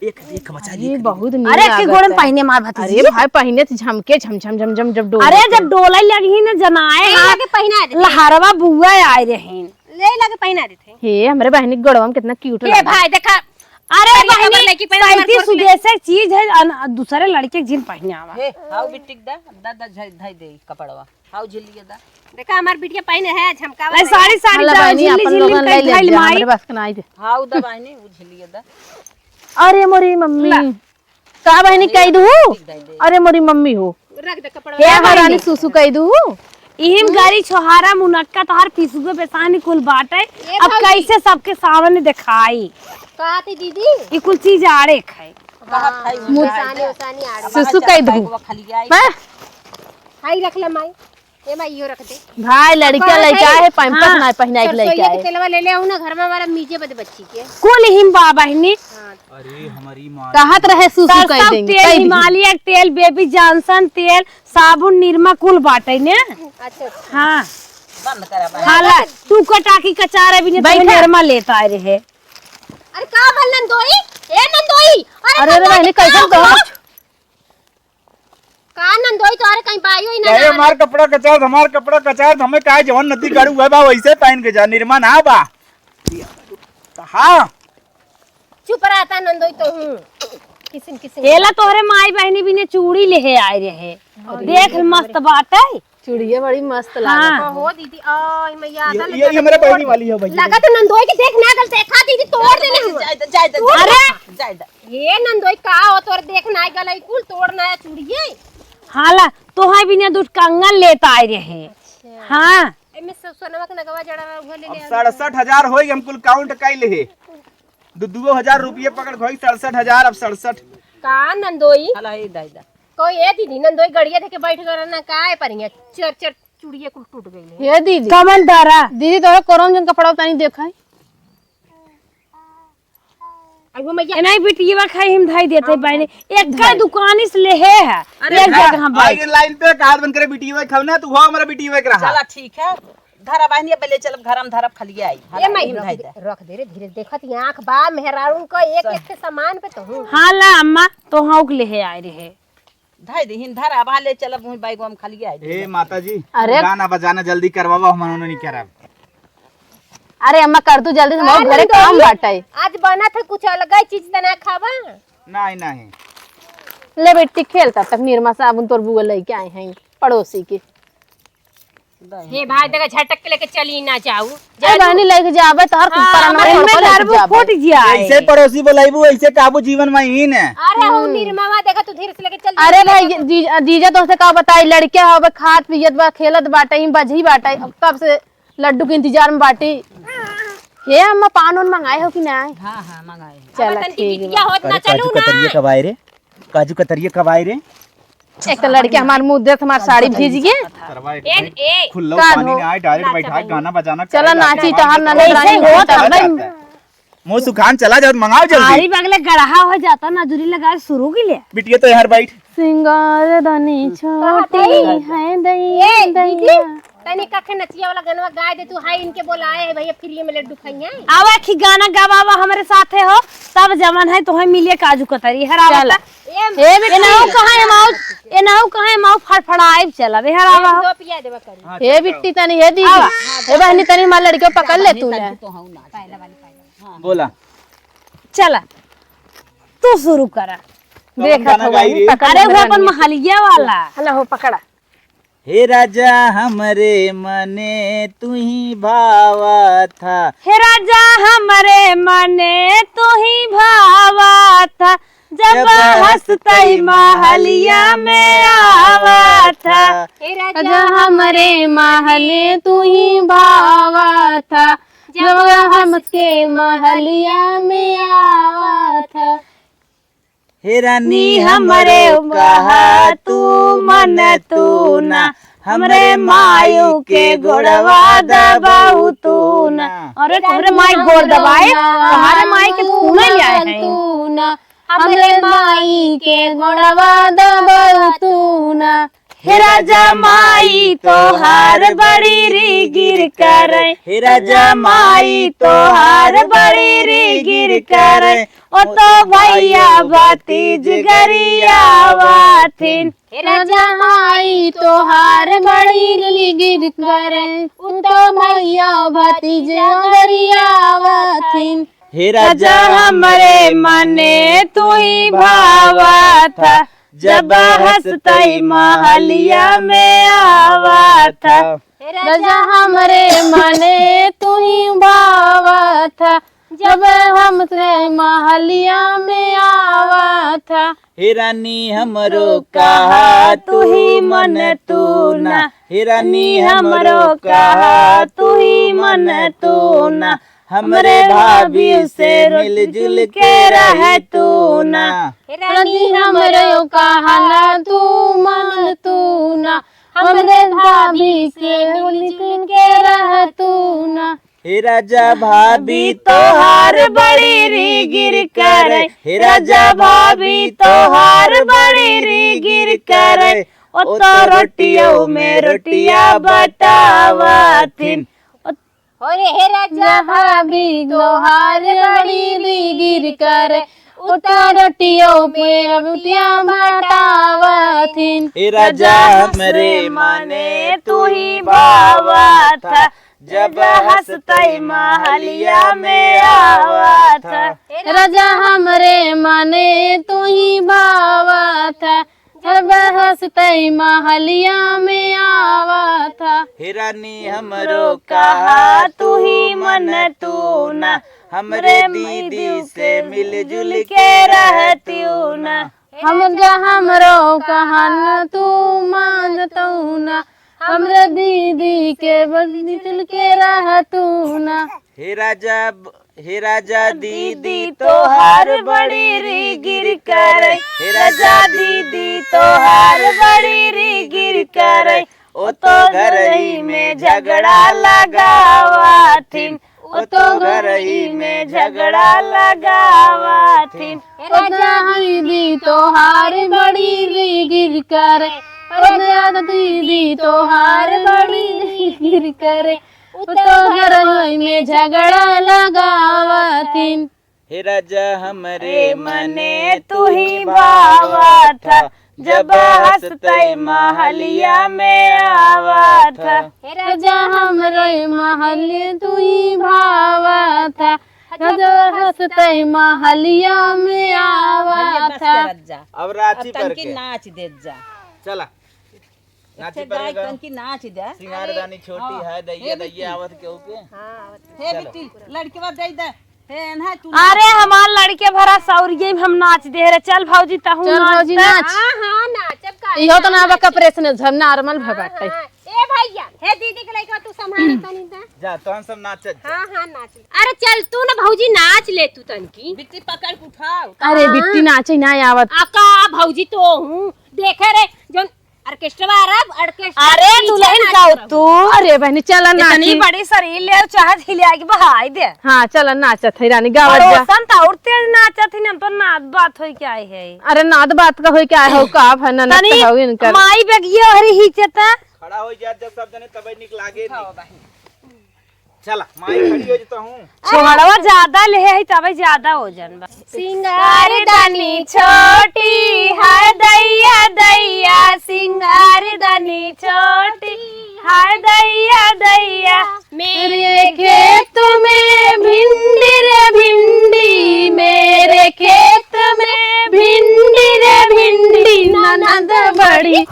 एक देख बचा ये लिए। बहुत नीक अरे, के लागत गोड़न है। पहिने मार भतीजी। अरे भाई, पहिने तो झमके झम झम झम झम जब डोले अरे, तो। जब डोले लगी ना जनाए, ए, हाँ, लगे पहिना दे। लहरवा बुआ आए रहे। ले लगे पहिना देते। हे, हमरे बहनी के गोड़वा में कितना क्यूट ए लगे। भाई, देखा, अरे अरे, बहनी, हमर लड़की पहले हमर सैती कोर्स में सुदेश एक चीज है, अन-, दूसरे लड़के के जिन पहिने आवा। हे, हाउ बिटिक दा, दा, दा, धई, धई दे कपड़वा। हाउ झिल्लिया दा। देखा, हमार बिटिया पहिने है, झमकावा ले, है। साड़ी, साड़ी हाला दा, बहनी, झिल्ली, अपन झिल्ली लोगन कई ले धइल ले जा, माई। हमरे बस के नाई दे। हाउ दा बहनी, उ झिल्लिया दा। अरे मोरी मम्मी। ला। का बहनी कई दू? ठीक दे दे। अरे मोरी मम्मी हो। रख दे कपड़वा। हे हाँ, हरानी बहनी। सुसु कई दू। इहिम गाड़ी छोहारा मुनक्का तोहार पिसुए बेसानी कुल बाटे। ए अब भौजी। कैसे सबके सामने देखाई? का थी दीदी? ई कुल चीज आड़े खाए। कहत है हाँ, मुँह उसानी, उसानी आड़े। सुसु कई दू। खलिया आई। बा। हाई रख ले माई। ए माई, इहो रख दे। भाई, लड़का कपड़ा लइका सही। है, पैंपस हाँ। ना पहिनाई के सरसोईया लइका के है। तेलवा ले ले आऊ ना, घर में हमारा मीजे बदे बच्ची के। कुल हिम बा बहिनी। हाँ। अरे, हमारी माँ कहत रहे सुसु कह सरसों देंगे, तेल, कह देंगे। हिमालय के तेल, बेबी जॉनसन तेल, साबुन, निरमा कुल बाटे ने। अच्छा, अच्छा। हाँ। बंद करा बा। हाला, तू कटाकी कचार अभी ने बैठा। तू निरमा लेता रहे। अरे का भल नंदोई? ए नंदोई, अरे अरे, अरे, नंदोई, बहनी, का कैसन हुआ? कहत? का नंदोई तोहरे कहीं बाई होई ना अरे ना? हमार कपड़ा कचार, हमार कपड़ा कचार, हमें काहे जवन नदी गाड़ू हुआ बा वैसे पहन के जा, निरमा ना बा। हाँ। चुप रहता नंदोई तो हूँ। किसिम किसिम। एला तोहरे माई बहनी बिने चूड़ी लेहे आए रहे। अरे देख मस्त बाटे। चूड़िया बड़ी मस्त हाँ। लागत है। हो दीदी, आ, ई मैया ये, ये हमारे बहनी वाली है भैया। लगा तो नंदोई के देख ना गल देखा दीदी तोड़ देले हम। जाए दे, जाए दे, तोड़ अरे! दे। जाए दे। हे नंदोई का हो तोर देख ना गल ई कुल तोड़ ना चूड़िए। हाला, तोहइ बिना दुइ कंगन लेत आइ रहे। अच्छा। हाँ। एमे सब सोनवा के नगवा जड़ा रहा, उहो ले अब ले। सड़सठ हजार होई, हम कुल count कइ लेहे। दू, दुओ हजार रुपये पकड़ के होई सड़सठ हजार, अब सड़सठ। का नंदोई? हला, ए दाई दा। कोई ए दीदी, नंदोई गड़िया धके बैठ गए ना, का ए परिया? चर चर चुड़िया कुल टूट गई है। हे दीदी। कमन तारा? दीदी, तोहरे कोरम जन कपड़ा उतानी देखा है। अगो मैया। ए नहीं बिटिया खाई हम धाई देते हाँ, बहने। हाँ। एक का दुकानी से लेहे है। अरे एक हाँ, जगह हम आगे बैठ। लाइन पे काट बंद करे बिटिया खाओ ना, तू हो हमारा बिटिया के रहा। चला ठीक है। धरा बहनी, अब ले चलब घर में धरब खलिया आई। ए माई, हम रख धाई दे, दे। रख दे रे, धीरे देखत ही आँख बा, मेहरारून को एक सही। एक के सामान पे तो हूँ। हाँ ला अम्मा, तो हाँ उक लेहे आए रहे। धाई दे, हिन धरा, अब हाँ ले चलब, वहीं बैगवा में खलिया आई। ए माता जी, अरे। गाना बजाना जल्दी करवावा, हम उन्होंने नहीं करब। अरे अम्मा, कर तू जल्दी से, का बहुत घरे नहीं काम करी? बाटे। आज बनत है कुछ अलग ही चीज, तना खावा। नहीं, नहीं। ले बेटी, खेल तब तक, निरमा साबुन तोर बुआ लेके आए हैं पड़ोसी के। हे भाई, देखा, झटक के लेके चली ना जाऊ। ए बहनी, लेके जाबे, तोहर हाँ, परनवा इनमें छोड़ के लेके डरबो जाबे। फूट जाए। कैसे पड़ोसी बोलाइबू, ऐसे काबू जीवन में ही ने। अरे, हो हम्म। निरमावा, देखा, तू धीरे से लेके चल, अरे धीरे से भाई, लेके। जी-, जीजा तोहसे का बताई, लड़के हवे, खात पियत बा, खेलत बाटे, ही बजही बाटे, अब तब से लड्डू के इंतजार में बाटी। हे अम्मा, पान उन मंगाए हो कि ना? हाँ, हाँ, मंगाए हैं। चला, अब तन ठीक बिटिया बा। होत ना अरे, काजू चलू ना। कतरिया कब आए रे? काजू कतरिया कब आए रे? एक तो लड़के हमार मुँह देख, हमार साड़ी भीज गए। सरवा एक एन भाई ए। खुल्लो का पानी हो? ना आए, direct नाचा बैठा भाई। गाना बजाना चला करे, नाची, नाच तोहार ननद ऐसे रानी हो होत तब है। मुँह सुखान चला जाओ, मंगाओ जल्दी। आरी बगले गड़हा हो जाता, नजुरी लगाए शुरू की ले। बिटिया तो यार बैठ। सिंगार दनी छोटी कहा भाई? है दैया, ए, दीदी, दैया। तनी कखे नचिया वाला गनवा गाय दे तू, हाय इनके बोलाए है भैया, free में लड्डू खाइए। आवा खी गाना गवावा हमरे साथे हो, तब जमन है तोहे मिलिए काजू कतरी। हरावा चल। ता। ए, ए, बेटी। एनहु कहाँ एमाउ, एनहु कहाँ एमाउ फड़फड़ाइब चला, बे हरावा हो। दो पिया देवा करू। हाँ, ए चल, बिट्टी तनी, ए दीदी, आवा। ए बहनी तनी मार लड़के पकड़ ले तू ले। तो हूँ ना। पहला वाली, पहला। हाँ। बोला। चला, तू शुरू करा। कौन देखा गाना था गाई वही, रे? पकड़ अरे ले वो अपन रानी। महलिया वाला। हला हो पकड़ा। हे राजा हमरे मने तू ही भावा था। हे राजा हमरे मने तू ही भावा था। जब जब हंसतई महलिया में आवा था। हे राजा राजा हमरे महले तू ही भावा था। जब हंस के महलिया में आवा था। हे रानी हमरे कहा तू मन तू ना, हमरे मायू के गोड़वा दबाऊ तू ना। अरे तोहरे माई गोड़ दबाए, तोहरे माई के खून ले आए हैं। तू ना, हमरे माई के गोड़वा दबाऊ तू ना। हे राजा माई तोहार बड़ी री गिर करे। हे राजा माई तोहार बड़ी री गिर करे। ओ तो भैया भतीज गरियावथिन। हे राजा माई तोहार बड़ी री गिर करे। ओ तो भैया भतीज गरियावथिन। हे राजा हमरे मने तू ही भावा था, जब हंसतई महलिया में आवा था। हे राजा हमरे मने तू ही भावा था, जब हंसतई महलिया में आवा था। हे रानी हमरो कहा तू ही मन तू ना, हे रानी हमरो कहा तू ही मन तू ना, हमरे भाभी से मिलजुल के रह तू ना। हे रानी हमरो कहा ना तू मन तू ना, हमरे भाभी से मिलजुल के रह तू ना। हे राजा भाभी तोहार बड़ी री गिर करे, हे राजा भाभी तोहार बड़ी री गिर करे, ओ तो रोटियों में रोटिया बटावथिन। अरे हे राजा भाभी तोहार बड़ी री गिर करे, ओ तो रोटियों में रोटिया बटावथिन। हे राजा हमरे मने तू ही भावा था, जब हंसतई महलिया में आवा था। राजा हमरे मने तू ही भावा था, जब हंसतई महलिया में आवा था। हे रानी हमरो कहा तू ही मन तू ना, हमरे दीदी से मिलजुल के रहतियो ना। हम जा हमरो कहन तू मानतू ना, हमरे दीदी के बदल के रहतू ना। हे राजा, हे राजा दीदी तोहार बड़ी री गिर करे। हे राजा दीदी तोहार बड़ी री गिर करे। ओ तो घरही में झगड़ा लगावथिन। ओ तो घरही में झगड़ा लगावथिन। हे राजा दीदी तोहार बड़ी री गिर करे। ओ राजा दीदी तोहार बड़ी री गिर करे। उ तो घरही में झगड़ा लगावथिन। हे राजा हमरे मने तू ही भावत ह, जब हंसतई महलिया में आवत ह। हे राजा हमरे महलिया तू ही भावत ह, जब हंसतई महलिया में आवत ह। अब रांची अब पर तनकी के नाच देत जा। चला। नाची अच्छे गाय पड़ेगा। तनकी नाच दे। सिंगार दानी छोटी हाँ। है, दैया, हे बिट्टी, दैया आवत केहू के? हाँ, आवत हे चलो। बिट्टी, लड़कवा दे दे। हे, ना तू अरे, नाच। हमार लड़के भरा सौरिये में हम नाच दे रे। चल भौजी, तहूँ चल नाच भौजी, दे। नाच। हाँ, हाँ, नाचब का इहो तो ना। ना बा का प्रश्न, झब normal हाँ, भबाटे। हाँ। ए भैया, हे दीदी के लइका तू संभाल तनी दा। जा, तहन सब नाच जा। हाँ, हाँ, नाच ले। अरे चल तू ना भौजी, नाच ले तू तनकी। बिट्टी पकड़ के उठाओ। अरे हाँ। बिट्टी नाचे ना आवत। आ का भौजी तो हूँ। देखे रे, जौन ऑर्केस्ट्रा अरब, ऑर्केस्ट्रा अरे, पीछे दुल्हन नाच का करब। तू? अरे बहनी, चला इतनी नाची। बड़ी सरीर ले, चाहे हिलिया के बहाई दे। हाँ, चला नाचत है रानी, गावत जा। पड़ोसन त और तेज नाचत है, हम तो नाद बात होई क्या है? अरे, नाद बात का होई क्या हो, का है, ननद तनी तो हऊ इनकर। माई बेगियो हरी ही चेता। खड़ा हो जा, जब सब जने तबे निक लागे नी। चला, माई खड़ी हो जता हूँ। छोहड़वा ज्यादा ले है, तबे ज्यादा वजन बा। सिंगार दानी छोटी, हाय दैया दैया, सिंगार दानी छोटी, हाय दैया दैया। मेरे खेत में भिंडी रे भिंडी, मेरे खेत में भिंडी रे भिंडी, ननद बड़ी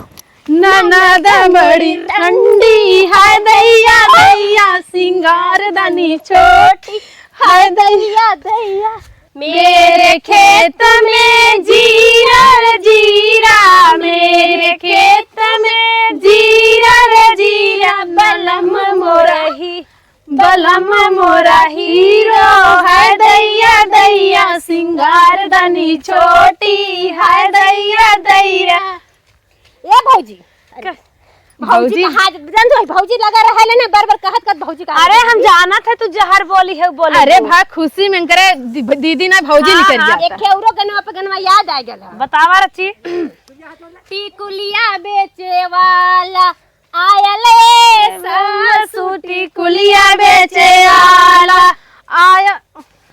ननद बड़ी ठंडी, हाय दैया दैया, सिंगार दानी छोटी, हाय दैया दैया। मेरे खेत में जीरा रे जीरा, मेरे खेत में जीरा रे जीरा, बलम मोरा ही, बलम मोरा हीरो, हाय दैया दैया, सिंगार दानी छोटी, हाय दैया दैया। ए भौजी, अरे, क-, भौजी भौजी? कहा जन तो भौजी लगा रहा है ना, बार बार कहत कहत भौजी का अरे, हम जानत है तू जहर बोली है, बोले अरे तू। भा, खुशी में करे दी-, दीदी ना भौजी हाँ, निकल हाँ। जाता। एक ठे औरो गनवा पे गनवा याद आ गल है। बतावा रची। टिकुलिया बेचे वाला आयल ए सासू, टिकुलिया बेचे वाला आया।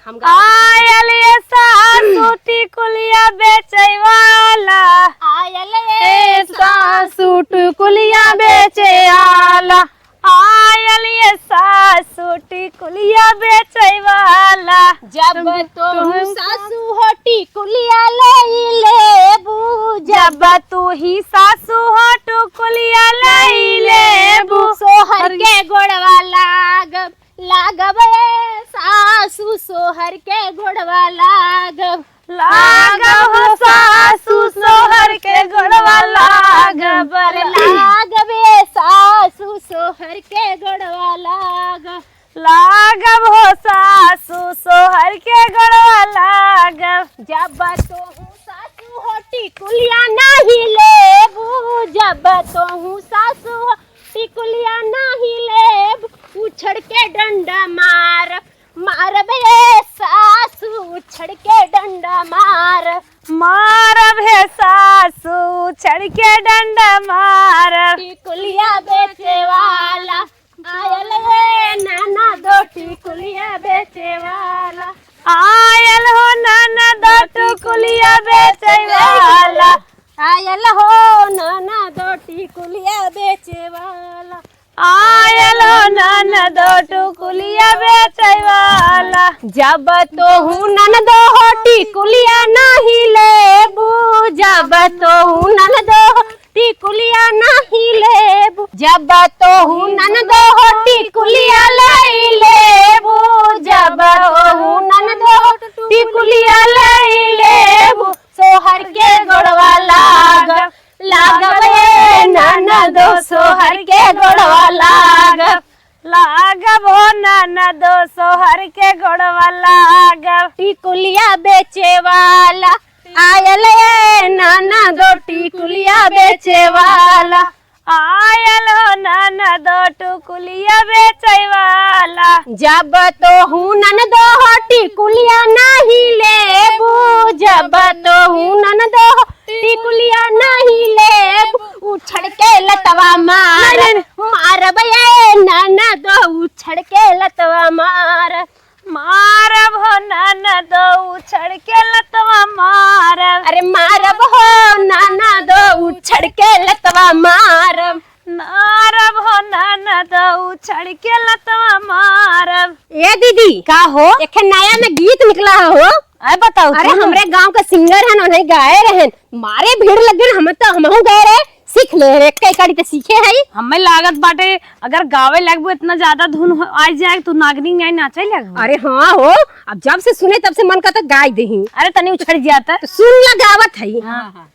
हम गा- आयल ए सासू टिकुलिया बेचे वाला। आयल ए ए सासू टिकुलिया बेचे वाला। आयल ए सासू टिकुलिया बेचे वाला। जब तोहू सासू हो टिकुलिया लई लेबू, जब तू ही सासू हो टिकुलिया लई लेबू। सोहर के गोड़वा लाग लागब ए सासू सोहर के गोड़वा लागब। लागब हो सासू सोहर के गोड़वा लागब। लागब ए सासू सोहर के गोड़वा लागब। लागब हो सासू सोहर के गोड़वा लागब। जब तोहू सासू हो टिकुलिया नाही लेबू, जब तोहू सासू हो टिकुलिया नाही लेब, उछड़ के डंडा मारब, मारब ए सासू, उछड़ के डंडा मारब। मारब हे सासू, उछड़ के डंडा मारब। टिकुलिया बेचे वाला, आयल हे ननदो टिकुलिया बेचे वाला। आयल हो ननदो टिकुलिया बेचे वाला। आयल हो ननदो टिकुलिया बेचे वाला। आयल हो ननदो टिकुलिया बेचे वाला। जब तोहू ननदो हो टिकुलिया नाही लेबू, जब तोहू ननदो हो टिकुलिया नाही लेबू, जब तोहू ननदो हो टिकुलिया लई लेबू, जब तोहू ननदो हो टिकुलिया लई लेबू, सो सोहर के गोड़वा लागब, लागब ए ननदो, सोहर के गोड़वा लागब। लागब हो ननदो, सोहर के गोड़वा लागब। टिकुलिया बेचे वाला आयल ए ननदो, टिकुलिया बेचे वाला। आयल हो ननदो, टिकुलिया बेचे वाला। जब तोहू ननदो हो टिकुलिया नाही लेबू, जब तोहू ननदो हो टिकुलिया नाही लेबू, उछड़ के लतवा मार, नहीं, नहीं, नहीं। मारब ए ननदो, उछड़ के लतवा मार। मारब हो ननदो, उछड़ के लतवा मारब। अरे मारब हो ननदो, उछड़ के लतवा मारब। मारब हो ननदो, उछड़ के लतवा मारब। ए दीदी, का हो? एक नया में गीत निकला है हो। अरे बताओ, अरे सुनो। हमरे गांव का सिंगर है ना, उन्हें गाए रहन, मारे भीड़ लग गई, हम तो हमहू गए रहे, सीख ले रे, कई कड़ी ते सीखे है। हमें लागत बाटे, अगर गावे लगबू इतना ज्यादा धुन हो, आ जाए तो नागनी न्याय नाचे लगबू। अरे हाँ हो, अब जब से सुने तब से मन का तो गाय देही। अरे तनी उछड़ जाता। तो सुन ला गावत है। हाँ, हाँ।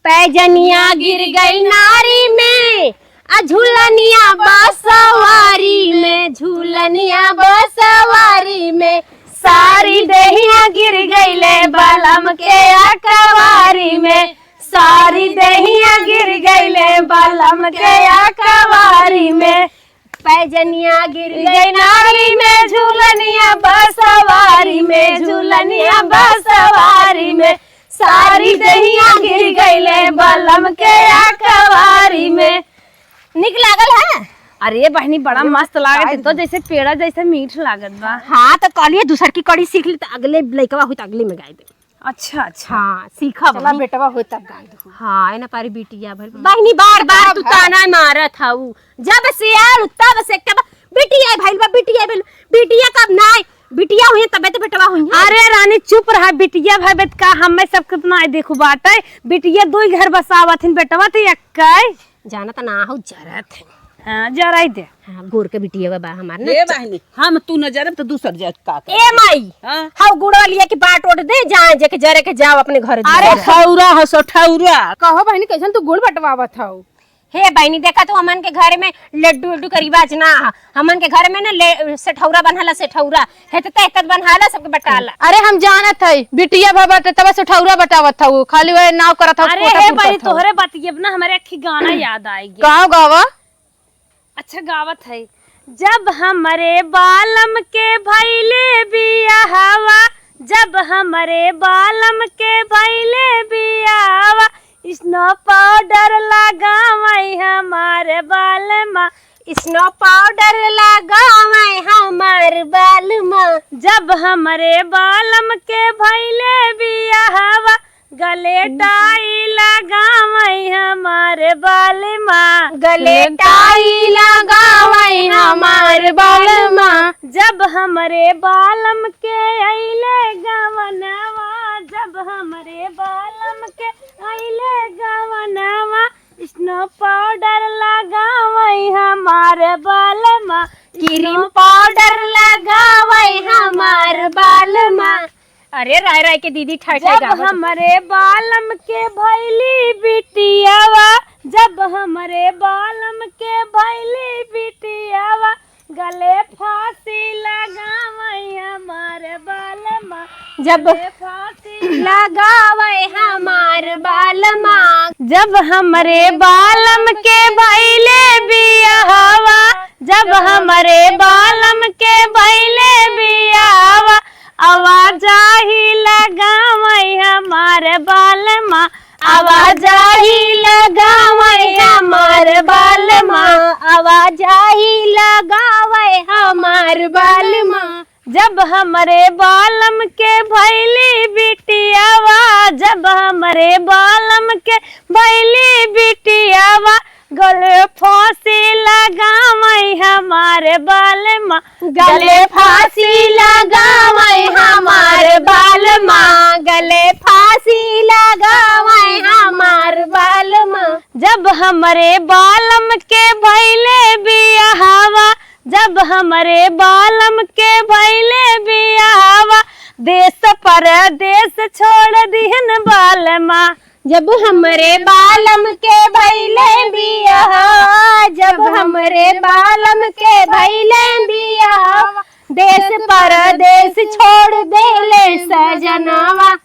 पैजनिया गिर गई नारी में, आ झूलनिया बसवारी में, झूलनिया बसवारी में, सारी देहिया गिर गईले बलम के अकवारी में, सारी देहिया गिर गईले बलम के अकवारी में। पैजनिया गिर गई नारी में, झूलनिया बसवारी में, झूलनिया बसवारी में, सारी देहिया गिर गईले बलम के अकवारी में। निक लागल है? अरे बहिनी, बड़ा मस्त लागत है, तो जैसे पेड़ा जैसे मीठ लागत बा। हाँ, तो कहलिए दूसर की कड़ी सीख ली, तो अगले लइकवा हुई तो अगले में गाय दे। अच्छा, अच्छा। हाँ, सीखब चला, हम। बेटवा हो तब गाय दो। हाँ, ए ना पारी बिटिया भइल। बहिनी, बार बार तू ताना मारत हऊ। जब से आल तब से के बा-, बिटिया भइल बा, बिटिया भइल, बिटिया कब नाय, बिटिया हुई तबे तो बेटवा हुई। अरे रानी चुप रहा, बिटिया भइल बा त का हमें सब कितना है देखू बाटे, बिटिया दो ही घर बसावत हिन, बेटवा तो एक्कै। जानत ना हो जरत है। हाँ, जराई दे। हाँ, गोर के बिटिया बा हमार ना। ए बहिनी, हम तू न जरब तो दूसर जर का कर। ए माई, हाँ? हाउ गुड़वा लिया के बाट ओट दे, जाए जेके जरे के जाओ अपने घर अरे जाओ। ठौरा हो सो ठौरा। कहो बहिनी, कैसन तू गुड़ बटवावत हौ? हे बहिनी, देखा तू हमन के घर में लड्डू उड्डू के रिवाज ना ह। हमन के घर में ना ले, सेठौरा बनला, सेठौरा। हेतते हेतत बनहाला, सबके बटाला। अरे हम जानत हई, बिटिया भा बाटे तब सेठौरा बटावत हऊ, खाली वह नाव करत हऊ, अरे पोता हे पुरकत बहिनी, हऊ। तोहरे बतिये ना हमरे अखी गाना याद आइ गया। गाँव गावा। अच्छा गावत है। जब हमरे बालम के भइले बियाहवा, जब हमरे बालम के भइले बियाहवा, snow powder लगावै हमार बालमा, snow powder लगावै हमार बालमा। जब हमरे बालम के भइले बियाहवा, गले टाई लगावै हमार बालमा। गले टाई लगावै हमार बालमा। जब हमरे बालम के अइले गवनवा, जब हमरे बालम के अइले गवनवा, snow powder लगावै हमार बालमा। Cream powder लगावै हमार बालमा। अरे राय राय के दीदी ठाय ठाय जब गावत। हमरे बालम के भइली बिटियावा, जब हमरे बालम के भइली बिटियावा, गले फांसी लगावै हमार बालमा। जब गले फांसी लगावै हमार बालमा। जब हमरे बालम के भइले बियाहवा, जब हमरे बालम के भइले बियाहवा, आवाजाही लगावै हमार बालमा, आवाजाही लगावै हमार बालमा, आवाजाही लगावै हमार बालमा। जब हमरे बालम के भइली बिटियावा, जब हमरे बालम के भइली बिटियावा, गले फांसी लगावै हमार बालमा। गले फांसी लगावै हमार बालमा। गले फांसी लगावै हमार बालमा। जब हमरे बालम के भइले बियाहवा, जब हमरे बालम के भइले बियाहवा, देश परदेश छोड़ दिहन बालमा। जब हमरे बालम के भइले बियाह, जब हमरे बालम के भइले बियाह, देश परदेश छोड़ देले सजनवा।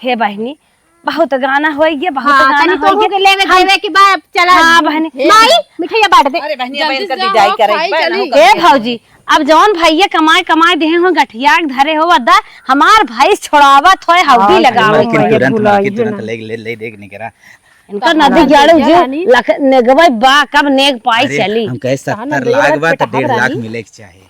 हे बहिनी, बहुत गाना होइगे, बहुत हाँ, गाना तनी तोहू होइगे। के लेवे हम देवे के बा, चला। हाँ, बहिनी। माई, मिठाइया बांट दे। अरे बहिनी, अब जल्दी इनका से विदाई जाओ, करे, खाई बहन, चली। हम ए भौजी, अब जौन भइया कमाए, कमाए देहे हो, गठिया के धरे हो, अदा, हमार भैंस छोड़ावत होए, हौदी हाँ, लगावत लेकिन होए। तुरंत, भुलाई लेकिन है तुरंत ना। ले, ले, ले, देख नहीं करा। इनका कहाँ नदी ना जाड़ू दे जी, जानी? लख, नेगवे बा, कब नेग पाई अरे, चली। हम कहे कहाँ ना सत्तर दे लाख यार, बा, तो बेटा डेढ़ लाख हरामी। मिले के चाहे।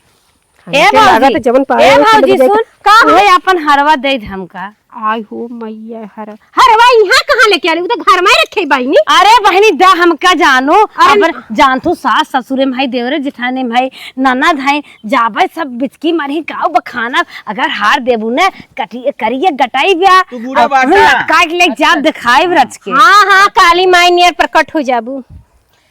ए हमके भौजी, लागत जवन पाए ए हो, भौजी, सब सुन, का हो? उहे अपन हरवा दे दे हमका। आय हो मैया, हर-, हरवा इहाँ कहाँ लेके आली? उ तो घर में रखे बहिनी। अरे बहिनी, दा हमका जानो, अरे अब न- जान तू सास ससुरे में है, देवरे जेठाने में है, ननद है, जाबे सब बिचकी मरही काऊ बखाना, अगर हार देबू न, कटी-, करिए गटाई ब्या, तू बूढ़ा अब बाटा। लटका के लेके जा, अच्छा। दिखाई रच के। हाँ, हाँ, काली माई नियर प्रकट हो जाबू।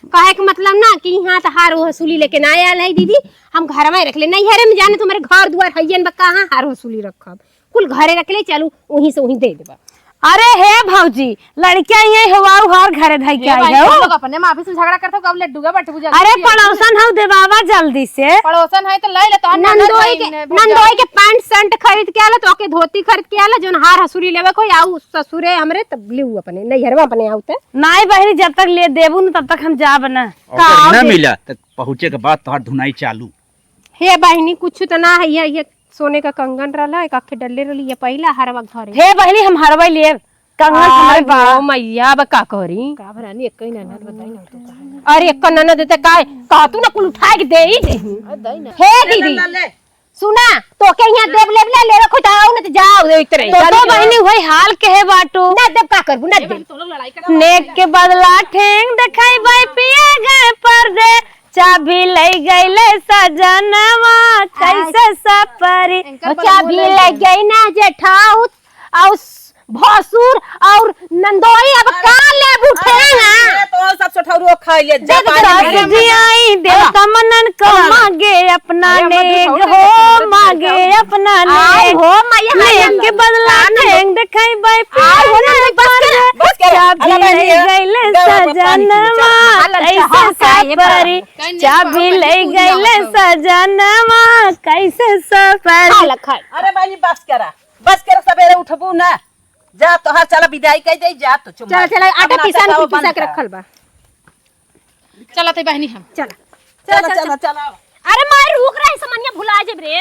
कहे के मतलब ना कि इहाँ त हार वसूली लेके ना आयल है दीदी, हम घर में रख ले, नैहरे में जाने तुम्हारे घर दुआर हइयन बा, कहाँ हार वसूली रखब? कुल घरे रख ले, चलू वहीं से वहीं दे देबा। अरे हे भौजी, लड़किया ये हवाऊ हार घरे धई के ये आई भाई, है तुम हो। लोग अपने माँ बाप से झगड़ा करते हो, कब लड्डू का बटबू जल्दी अरे पियो। पड़ोसन हऊ, देवावा जल्दी से। पड़ोसन है तो ले ले, तो हम नंदोई ननद के, भाई ने नंदोई के पैंट शर्ट खरीद के आला, तो ओके धोती खरीद के आला, जोन हार हसूरी लेवे कोई आऊ ससुरे हमरे, तब लेऊ अपने नैहरवा अपने आऊ ते। नाई बहिनी, जब तक ले देबू न तब तक हम जाब न। और का ना दे- मिला तो पहुँचे के बाद तोहार धुनाई चालू। हे बहिनी, कुछ तो ना है, ये, ये सोने का कंगन रहला, एक आखे डल्ले रहली, ये पहिला हरवा घरे। हे बहिनी, हम हरवा लेब, कंगन आय हमरे बा। हो मैया, अब का करी? का भरानी, एक ही ननद बताई ना तो का। अरे, एक ननद देते काय? का तू ना कुल उठा के दे ही दे। अरे, दई ना। हे दीदी, ले, ले, ले। सुना, तोके यहाँ देब लेब ले, लेवे खुद आओ ना तो जाओ, दे इतरे। तो, तो बहिनी वही हाल के है बाटू। ना देब का करबू, ना देब। नेक के बदला ठेंग देखाई बाई पिया गए परदेस, चाबी लई गईले सजनवा, कैसे सपरी। चाबी लई गई ना जेठाउत, और भसुर और नंदोई, अब का लेबू ठेंगा? तो सब सोठौरुओ खा ले, जा देख पानी रस में। जी आई, देवता मनन को अरे, मांगे अपना अरे, अम्मा, नेग दूध हो, खाओ, मांगे अपना आय नेग। हो, मैया, हाय नेग के बदला कान में ठेंग देखाई बाई आय हो, पिया ना, बस कर, बस कर। चाबी अरे, ले बहनी, गईले गरम पानी पी ले, सजनवा, चल, हाल, ऐसे हाल, हाल, ये सपरी। बड़ा। चाबी ले गईले सजनवा, कैसे सपरी। खा ला, खा। अरे बहनी, बस करा, बस करा, सबेरे उठबू ना। जा, तोहार चला विदाई कई दे, जा तो चुम्मा चला, चला, आटा पीसा, पीसा के रखल बा। चला ते बहनी हम। चला। चला, चला, चला, चला। अरे माई, रुक रहे, समनिया भुला जेब रे।